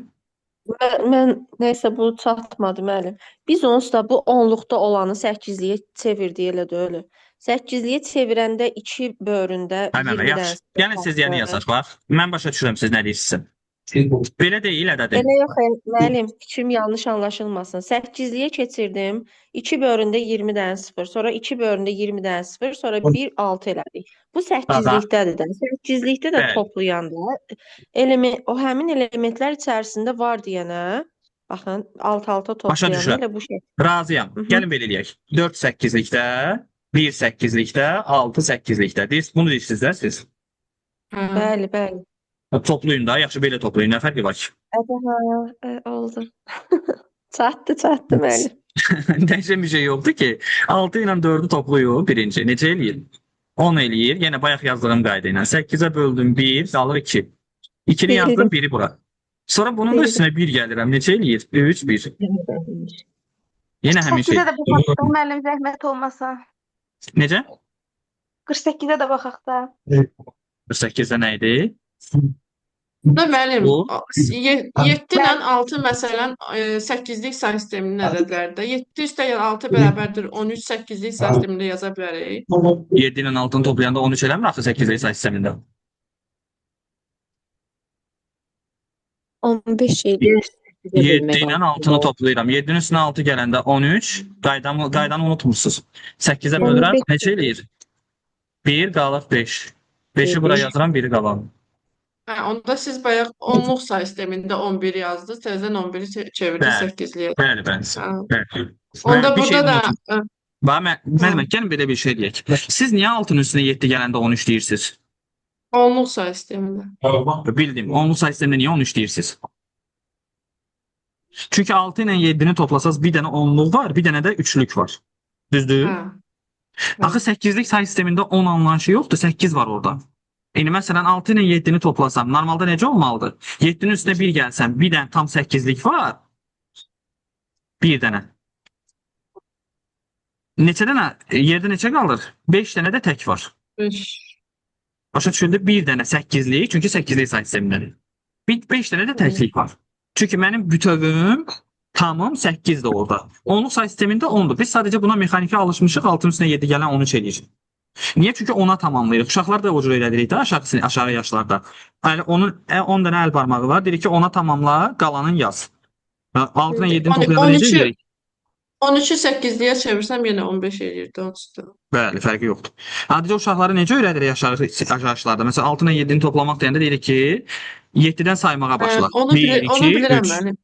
Mən nəysə bu çatmadı müəllim. Biz onsuz da bu onluqda olanı 8-liyə çevirdik elə deyil. 8-liyə çevirəndə 2 bölündə Hə, müəllimə, 20 yaxşı. dənə Gəlin siz yəni yazaq, bax. Mən başa düşürəm siz nə deyirsiniz. Belə deyil ədədi. Elə yox, müəllim, fikrim yanlış anlaşılmasın. 8-liyə keçirdim. 2 bölündə 20 dənə 0, sonra 2 bölündə 20 dənə 0, sonra 1 6 elədik. Bu 8-likdədir də. 8-likdə də Bəli. toplayanda o həmin elementlər içərisində var deyənə, baxın, alt-alta Başa toplayanda düşürəm. elə bu şey. Razıyam. Hı -hı. Gəlin belə eləyək. 4 8-likdə, 1 8-likdə, 6 8-likdə. Deyir, bunu deyirsiniz də siz. Hə. Bəli, bəli. Toplayın da, yaxşı belə toplayın. Nə fərqi var ki? Hə, oldu. Çatdı, çatdı müəllim. Dəyişən bir şey yoxdur ki. 6 ilə 4-ü toplayır birinci. Necə eləyir? 10 eləyir. Yenə bayaq yazdığım qayda ilə. 8-ə böldüm 1, qalır 2. 2-ni yazdım, 1-i bura. Sonra bunun da üstünə 1 gəlirəm. Necə eləyir? 3, 1. Yenə həmin şey. 48-ə də baxaq da müəllim, zəhmət olmasa. Necə? 48-ə də baxaq da. 48-də nə idi? Da müəllim, Bu 7 ilə 6 məsələn 8-lik say sisteminin ədədləridir. 7 üstəgəl 6 bərabərdir 13 8-lik say sistemində yaza bilərik. 7 ilə 6-nı toplayanda 13 eləmir axı 8-lik say sistemində. 15 eləyir. 7 ilə 6-nı toplayıram. 7-nin üstünə 6 gələndə 13. Qaydanı unutmursunuz. 8-ə bölürəm. 15 Neçə eləyir? 1 qalır 5. 5-i bura yazıram, 1-i qalan. Hə, onda siz bayaq onluq say sistemində 11 yazdınız, təzədən 11-i çevirdiniz Bəli. 8-liyə. Bəli, bəli. Hə. Bəli. Onda Bir şey burada da unutun. Bax, müəllimə, gəlin belə bir şey deyək. Siz niyə 6-nın üstünə 7 gələndə 13 deyirsiniz? Onluq say sistemində. Bildim. Onluq say sistemində niyə 13 deyirsiniz? Çünki 6 ilə 7-ni toplasaz bir dənə onluq var, bir dənə də üçlük var. Düzdür? Hə. Axı 8-lik say sistemində 10 alınan şey yoxdur, 8 var orada. İndi məsələn 6 ilə 7-ni toplasam, normalda necə olmalıdır? 7-nin üstünə 1 gəlsəm, bir dənə tam 8-lik var. Bir dənə. Neçə dənə? Yerdə neçə qalır? 5 dənə də tək var. 5. Başa düşüldü? Bir dənə 8-lik, çünki 8-lik say sistemindədir. Bir 5 dənə də təklik var. Çünki mənim bütövüm tamam 8-dir orada. Onluq say sistemində 10-dur. Biz sadəcə buna mexaniki alışmışıq, 6-nın üstünə 7 gələn 13 eləyir. Niyə? Çünki 10-a tamamlayırıq. Uşaqlar da o cür elədirik də aşağı yaşlarda. Yəni onun 10 dənə əl barmağı var. Deyirik ki, 10-a tamamla, qalanın yaz. 6 ilə 7-ni toplayanda necə 13-ü eləyirik? 13-ü 8-liyə çevirsəm yenə 15 eləyirdi onsuz da. Bəli, fərqi yoxdur. Adicə uşaqları necə öyrədirik aşağı yaşlarda? Məsələn, 6 ilə 7-ni toplamaq deyəndə deyirik ki, 7-dən saymağa Hə, başla. onu 1, onu 2, bilirəm 3. müəllim.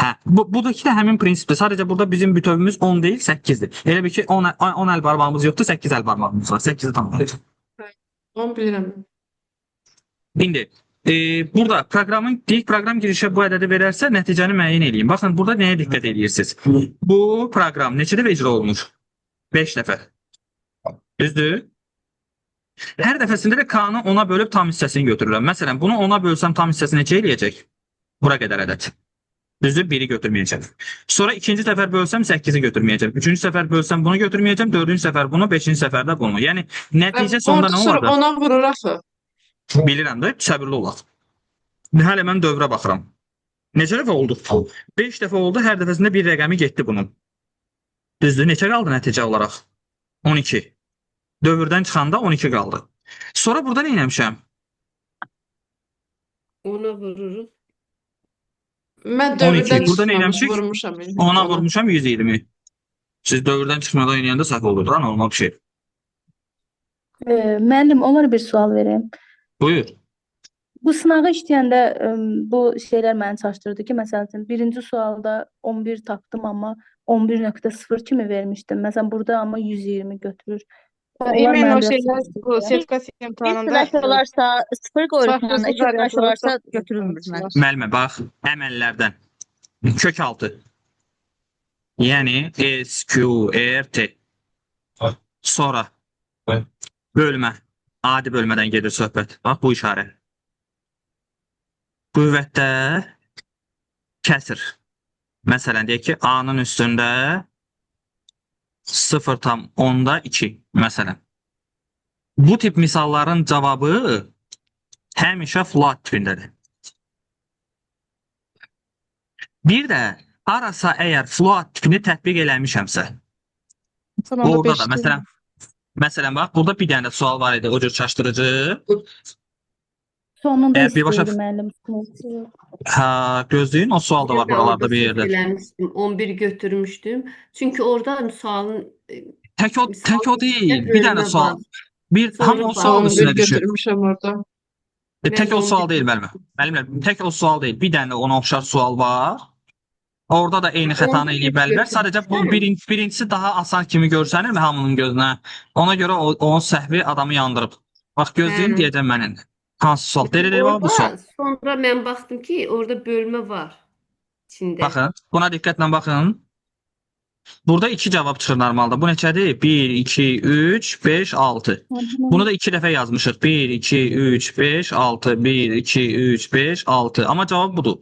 Hə, buradakı də həmin prinsipdir. Sadəcə burada bizim bütövümüz 10 deyil, 8-dir. Elə bil ki, 10 əl barmağımız yoxdur, 8 əl barmağımız var. 8-i tamamlayır. Onu bilirəm. İndi burada proqramın deyik proqram girişə bu ədədi verərsə nəticəni müəyyən eləyin. Baxın, burada nəyə diqqət edirsiniz? Bu proqram neçə dəfə icra olunur? 5 dəfə. Düzdür? Hər dəfəsində də K-nı 10-a bölüb tam hissəsini götürürəm. Məsələn, bunu 10-a bölsəm tam hissəsi neçə eləyəcək? Bura qədər ədəd. Düzdür? 1-i götürməyəcəm. Sonra ikinci səfər bölsəm 8-i götürməyəcəm. Üçüncü səfər bölsəm bunu götürməyəcəm. Dördüncü səfər bunu, beşinci səfər də bunu. Yəni nəticə sonda Orada nə sonra olacaq? 10-a vurur axı. Bilirəm də, səbirli olaq. Hələ mən dövrə baxıram. Neçə dəfə oldu? 5 dəfə oldu, hər dəfəsində bir rəqəmi getdi bunun. Düzdür? Neçə qaldı nəticə olaraq? 12. Dövrdən çıxanda 12 qaldı. Sonra burada nə etmişəm? Ona vururuq. Mən 12. dövrdən Burada nə çıxmamış, eləmişik? vurmuşam. indi 10-a ona. vurmuşam 120. Siz dövrdən çıxmadan eləyəndə səhv olur da, normal bir şey. Müəllim, olar bir sual verim. Buyur. Bu sınağı işləyəndə bu şeylər məni çaşdırdı ki, məsəl üçün birinci sualda 11 tapdım, amma 11.0 kimi vermişdim. Məsələn, burada amma 120 götürür. Onlar Email mənə o biraz şeylər bu çətindir. sertifikasiya Bir imtahanında slash olarsa 0 qoyuruq, farklı yəni 2 slash variantları olarsa çox götürülmür mənim. Müəllimə bax, əməllərdən. Kök 6. Yəni S, Q, R, T. Sonra bölmə. Adi bölmədən gedir söhbət. Bax bu işarə. Qüvvətdə kəsir. Məsələn, deyək ki, A-nın üstündə 0,2 məsələn. Bu tip misalların cavabı həmişə float tipindədir. Bir də harasa əgər float tipini tətbiq eləmişəmsə, orada da 0.5 məsələn bax, burada bir dənə də sual var idi, o cür çaşdırıcı. Sonunda Əgər birbaşa istəyirdi müəllim. Hə, gözləyin, o sual da var Mən də buralarda orada bir səhv yerdə. eləmişdim. 11 götürmüşdüm. Çünki orada sualın Tək o tək o misalın içində deyil. Bir dənə bölmə sual. var. Bir hamı Sonra o sualın baxdım. üstünə 11 düşür. götürmüşəm orada. Mən Tək də o sual 11 deyil müəllimə. Müəllimlər, tək o sual deyil. Bir dənə ona oxşar sual var. Orada da eyni xətanı 11 eləyib müəllimlər. Sadəcə bu götürmüşəm. birincisi daha asan kimi görsənir mi hamının gözünə? Ona görə onun səhvi adamı yandırıb. Bax gözləyin Hə. deyəcəm mən indi. Hansı sual? Deyir, bax bu sual. Orada sonra mən baxdım ki, orada bölmə var içində. Baxın, buna diqqətlə baxın. Burada iki cavab çıxır normalda. Bu neçədir? 1, 2, 3, 5, 6. Bunu da iki dəfə yazmışıq. 1, 2, 3, 5, 6. 1, 2, 3, 5, 6. Amma cavab budur.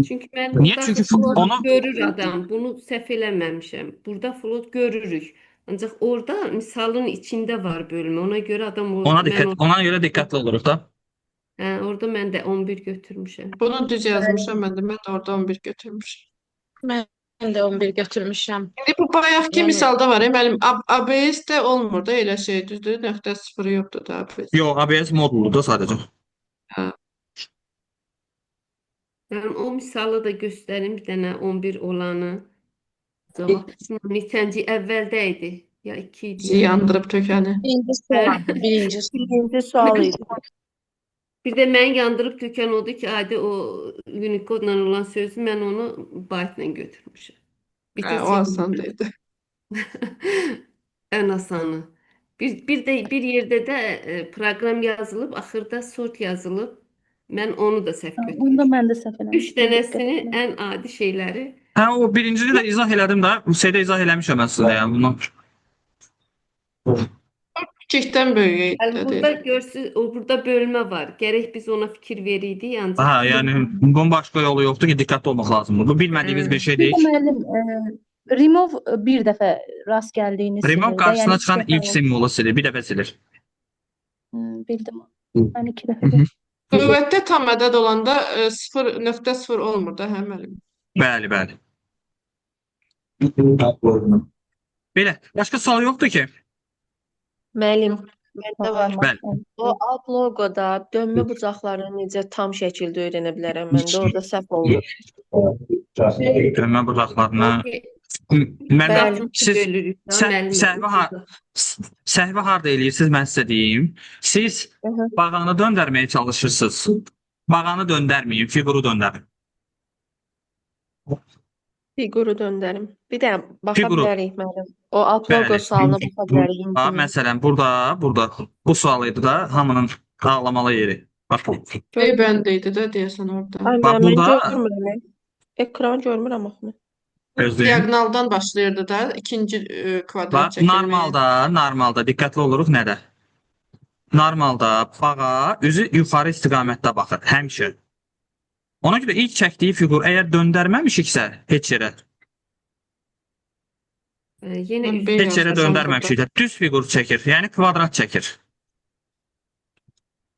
Çünki mən Niyə? burada Çünki float onu görür adam. Bunu səhv eləməmişəm. Burada float görürük. Ancaq orada misalın içində var bölmə. Ona görə adam o ona mən diqqət, ona görə diqqətli oluruq da. hə, orada mən də 11 götürmüşəm. Bunu düz yazmışam mən də. Mən də orada 11 götürmüşəm. Mən də 11 götürmüşəm. İndi bu bayaqki Yəni misalda var, müəllim. ABS-də olmur da elə şey, düzdür? Nöqtə sıfırı yoxdur da ABS. Yox, ABS moduludur da sadəcə. Hə. Yəni o misalı da göstərim bir dənə 11 olanı. Cavab neçənci əvvəldə idi. Ya 2 idi ya. Yandırıb tökəni. Birinci sual. Hə. Birinci sual. Birinci sual idi. Bir də mən yandırıb tökən odur ki, adi o Unicode-la olan sözü mən onu byte-la götürmüşəm. Hə, Bütün o asan idi. Ən asanı. Bir də bir yerdə də proqram yazılıb, axırda sort yazılıb. Mən onu da səhv Onda götürmüşəm. mən də səhv Üç eləmişdim. dənəsini Diqqətlə. ən adi şeyləri. Hə, o birincini də izah elədim də. Bu şeydə izah eləmişəm mən sizə yəni bunu. Kiçikdən böyüyə Yəni idi. burada görsün, o burada bölmə var. Gərək biz ona fikir veriydik, ancaq Ha, yəni bunun başqa yolu yoxdur ki, diqqətli olmaq lazımdır. Bu bilmədiyimiz bir şey Bir də deyil. müəllim, remove bir dəfə rast gəldiyini Remove silir də, qarşısına yəni iki çıxan dəfə ilk simvolu silir, bir dəfə silir. Bildim. Mən iki dəfə götürdüm. Qüvvətdə tam ədəd olanda 0.0 olmur da, hə müəllim? Bəli, bəli. Belə, başqa sual yoxdur ki. Müəllim, məndə var. Bəli. O alt loqoda dönmə bucaqlarını necə tam şəkildə öyrənə bilərəm? Məndə orada səhv oldu. Dönmə bucaqlarını Müəllim, Bəli. siz bölürük da, müəllim. səhvi harda eləyirsiniz, mən sizə deyim. Siz bağanı döndərməyə çalışırsınız. Bağanı döndərməyin, fiquru döndərin. Fiquru döndərim. Bir də baxa Fiquru. bilərik müəllim. O alt loqo Bəli. sualına baxa bilərik Ha, mümkün. məsələn, burada bu sual idi da hamının ağlamalı yeri. Bax bu. B bəndə idi də deyəsən orada. Ay Bax müəllim, mən burada görmürəm. Ekran görmürəm axı mən. gözləyin. Diaqonaldan başlayırdı da ikinci kvadrat Bax, çəkilməyə. normalda diqqətli oluruq nədə? Normalda bağa üzü yuxarı istiqamətdə baxır həmişə. Ona görə ilk çəkdiyi fiqur əgər döndərməmişiksə heç yerə, Yenə Mən üzü B heç yerə yazmışam burada. döndərməmişiksə düz fiqur çəkir, yəni kvadrat çəkir.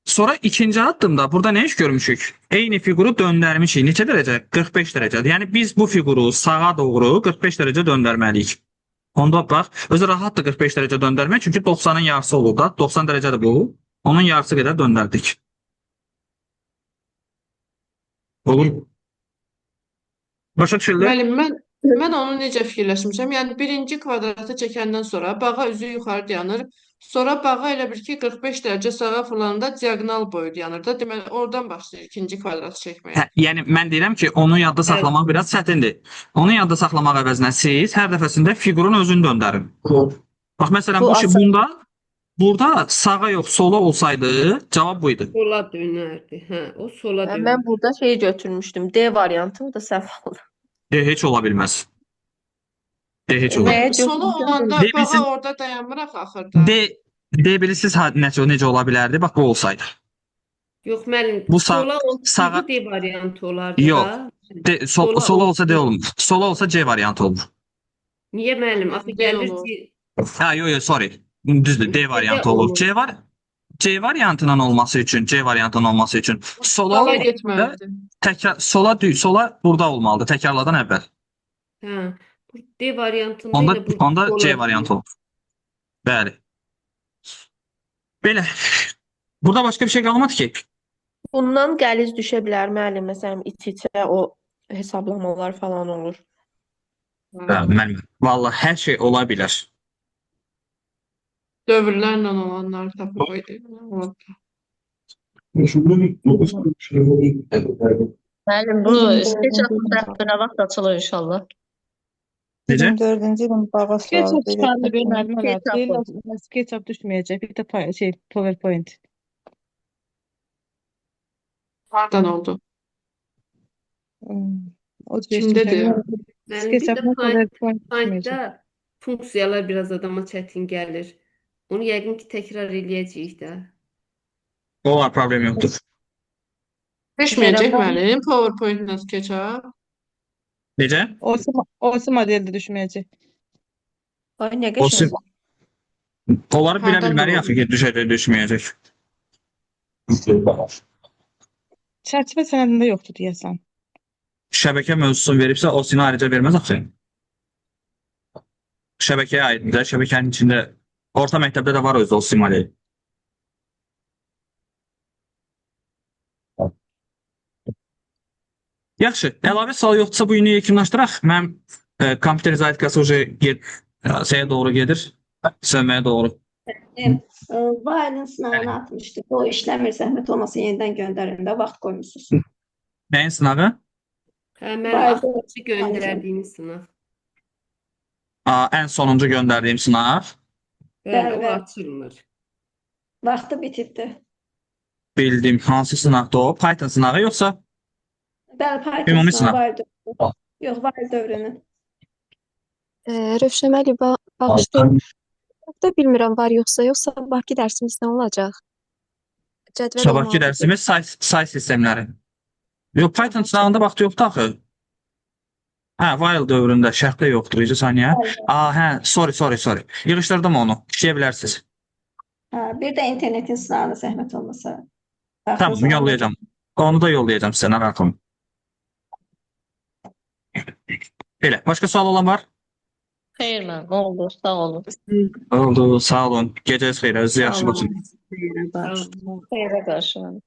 Sonra ikinci addımda burada nə iş görmüşük? Eyni fiquru döndərmişik. Neçə dərəcə? 45 dərəcə. Yəni biz bu fiquru sağa doğru 45 dərəcə döndərməliyik. Onda bax, özü rahatdır 45 dərəcə döndərmək, çünki 90-ın yarısı olur da. 90 dərəcədir bu. Onun yarısı qədər döndərdik. Olur. Başa düşüldü? Müəllim, mən onu necə fikirləşmişəm? Yəni birinci kvadratı çəkəndən sonra bağa üzü yuxarı dayanır. Sonra bağa elə bil ki, 45 dərəcə sağa fırlananda diaqonal boyu yanır da. Deməli, oradan başlayır ikinci kvadrat çəkməyə. Hə, yəni mən deyirəm ki, onu yadda saxlamaq biraz çətindir. Onu yadda saxlamaq əvəzinə siz hər dəfəsində fiqurun özünü döndərin. Bax məsələn Bu bu asan. bunda burada sağa yox, sola olsaydı cavab bu idi. Sola dönərdi. Hə, o sola Mən dönər. burada şey götürmüşdüm. D variantı da səhv oldu. D heç ola bilməz. D heç ola Nəyə Sola götürmüşəm? olanda D bağa bilsin orada dayanmır axı axırda. D bilirsiniz ha, necə ola bilərdi? Bax bu olsaydı. Yox müəllim, Bu sağ sola olsaydı sağa D variantı olardı yox. da. D, Sola sola olsa D olsaydı. olmur. Sola olsa C variantı olur. Niyə müəllim? Axı D gəlir olur. C, Ha, yox, yox, sorry. Düzdür, D D variantı olur. olur. C variantının olması üçün, C variantının olması üçün sola Sola olmalı və getməlidir. təkrar sola burada olmalıdır, təkrarladan əvvəl. Hə. Bu D variantında Onda elə burada onda sola C variantı dönür. olur. Bəli. Belə. Burada başqa bir şey qalmadı ki. Bundan qəliz düşə bilər müəllim. Məsələn, iç-içə o hesablamalar falan olur. Hə, müəllim. Vallahi hər şey ola bilər. Dövrlərlə olanları tapıb ola bilər. Müəllim, bu SketchUp-ın dəfə nə vaxt açılır inşallah? Necə? 24-cü ilin bağa SketchUp sualı çıxardı bir müəllim olar. SketchUp-ın. Deyirlər SketchUp düşməyəcək. Bir də PowerPoint. Hardan oldu? O cür Kimdədir? eşitmişəm. Müəllim, bir də SketchUp-la PowerPoint düşməyəcək. Paint-də funksiyalar biraz adama çətin gəlir. Onu yəqin ki, təkrar eləyəcəyik də. Olar, problem yoxdur. Düşməyəcək müəllim. PowerPoint-lə SketchUp. Necə? OSI modeli də düşməyəcək. Ay nə O qəşəng. Onları bilə Hardan bilmərik oldu? axı ki, düşəcək, düşməyəcək. Çərçivə sənədində yoxdur deyəsən. Şəbəkə mövzusunu veribsə, o sini ayrıca verməz axı. Şəbəkəyə aiddir də, şəbəkənin içində orta məktəbdə də var özü o modeli. Yaxşı, əlavə sual yoxdursa bu günü yekunlaşdıraq. Mənim kompüter zayitkası uje şeyə doğru gedir, sönməyə doğru. While-ın sınavını atmıştık. O işləmir, zəhmət olmasa yenidən göndərin də vaxt qoymuşsunuz. Nəyin sınağı? Hə, müəllim, While axırıncı göndərdiyiniz sınaq. Aa, ən sonuncu göndərdiyim sınaq. Bəli, Bəli, o bəli. açılmır. Vaxtı bitibdi. Bildim, hansı sınaqdır o? Python sınağı yoxsa Bəli, Python ümumi sınağı sınaq? while dövrü. Yox, while dövrünün. Rövşən müəllim, bağışlayın. Da bilmirəm var yoxsa, yoxsa sabahki dərsimiz nə olacaq? Cədvəl Sabahki olmalıdır. dərsimiz say sistemləri. Yox, Python sınağında vaxtı yoxdur axı. Hə, while dövründə şərtdə yoxdur. İcə saniyə. Aa, hə, sorry. Yığışdırdım onu. İşləyə bilərsiniz. Hə, bir də internetin sınağına zəhmət olmasa. Tamam, Vaxtınız olmadı. yollayacağım. Onu da yollayacağım sizə, narahat olmayın. Belə, başqa sual olan var? Xeyr müəllim, oldu. Sağ olun. Oldu, sağ olun. Gecəniz xeyir, özünüzə yaxşı baxın. Xeyrə qarşı müəllim.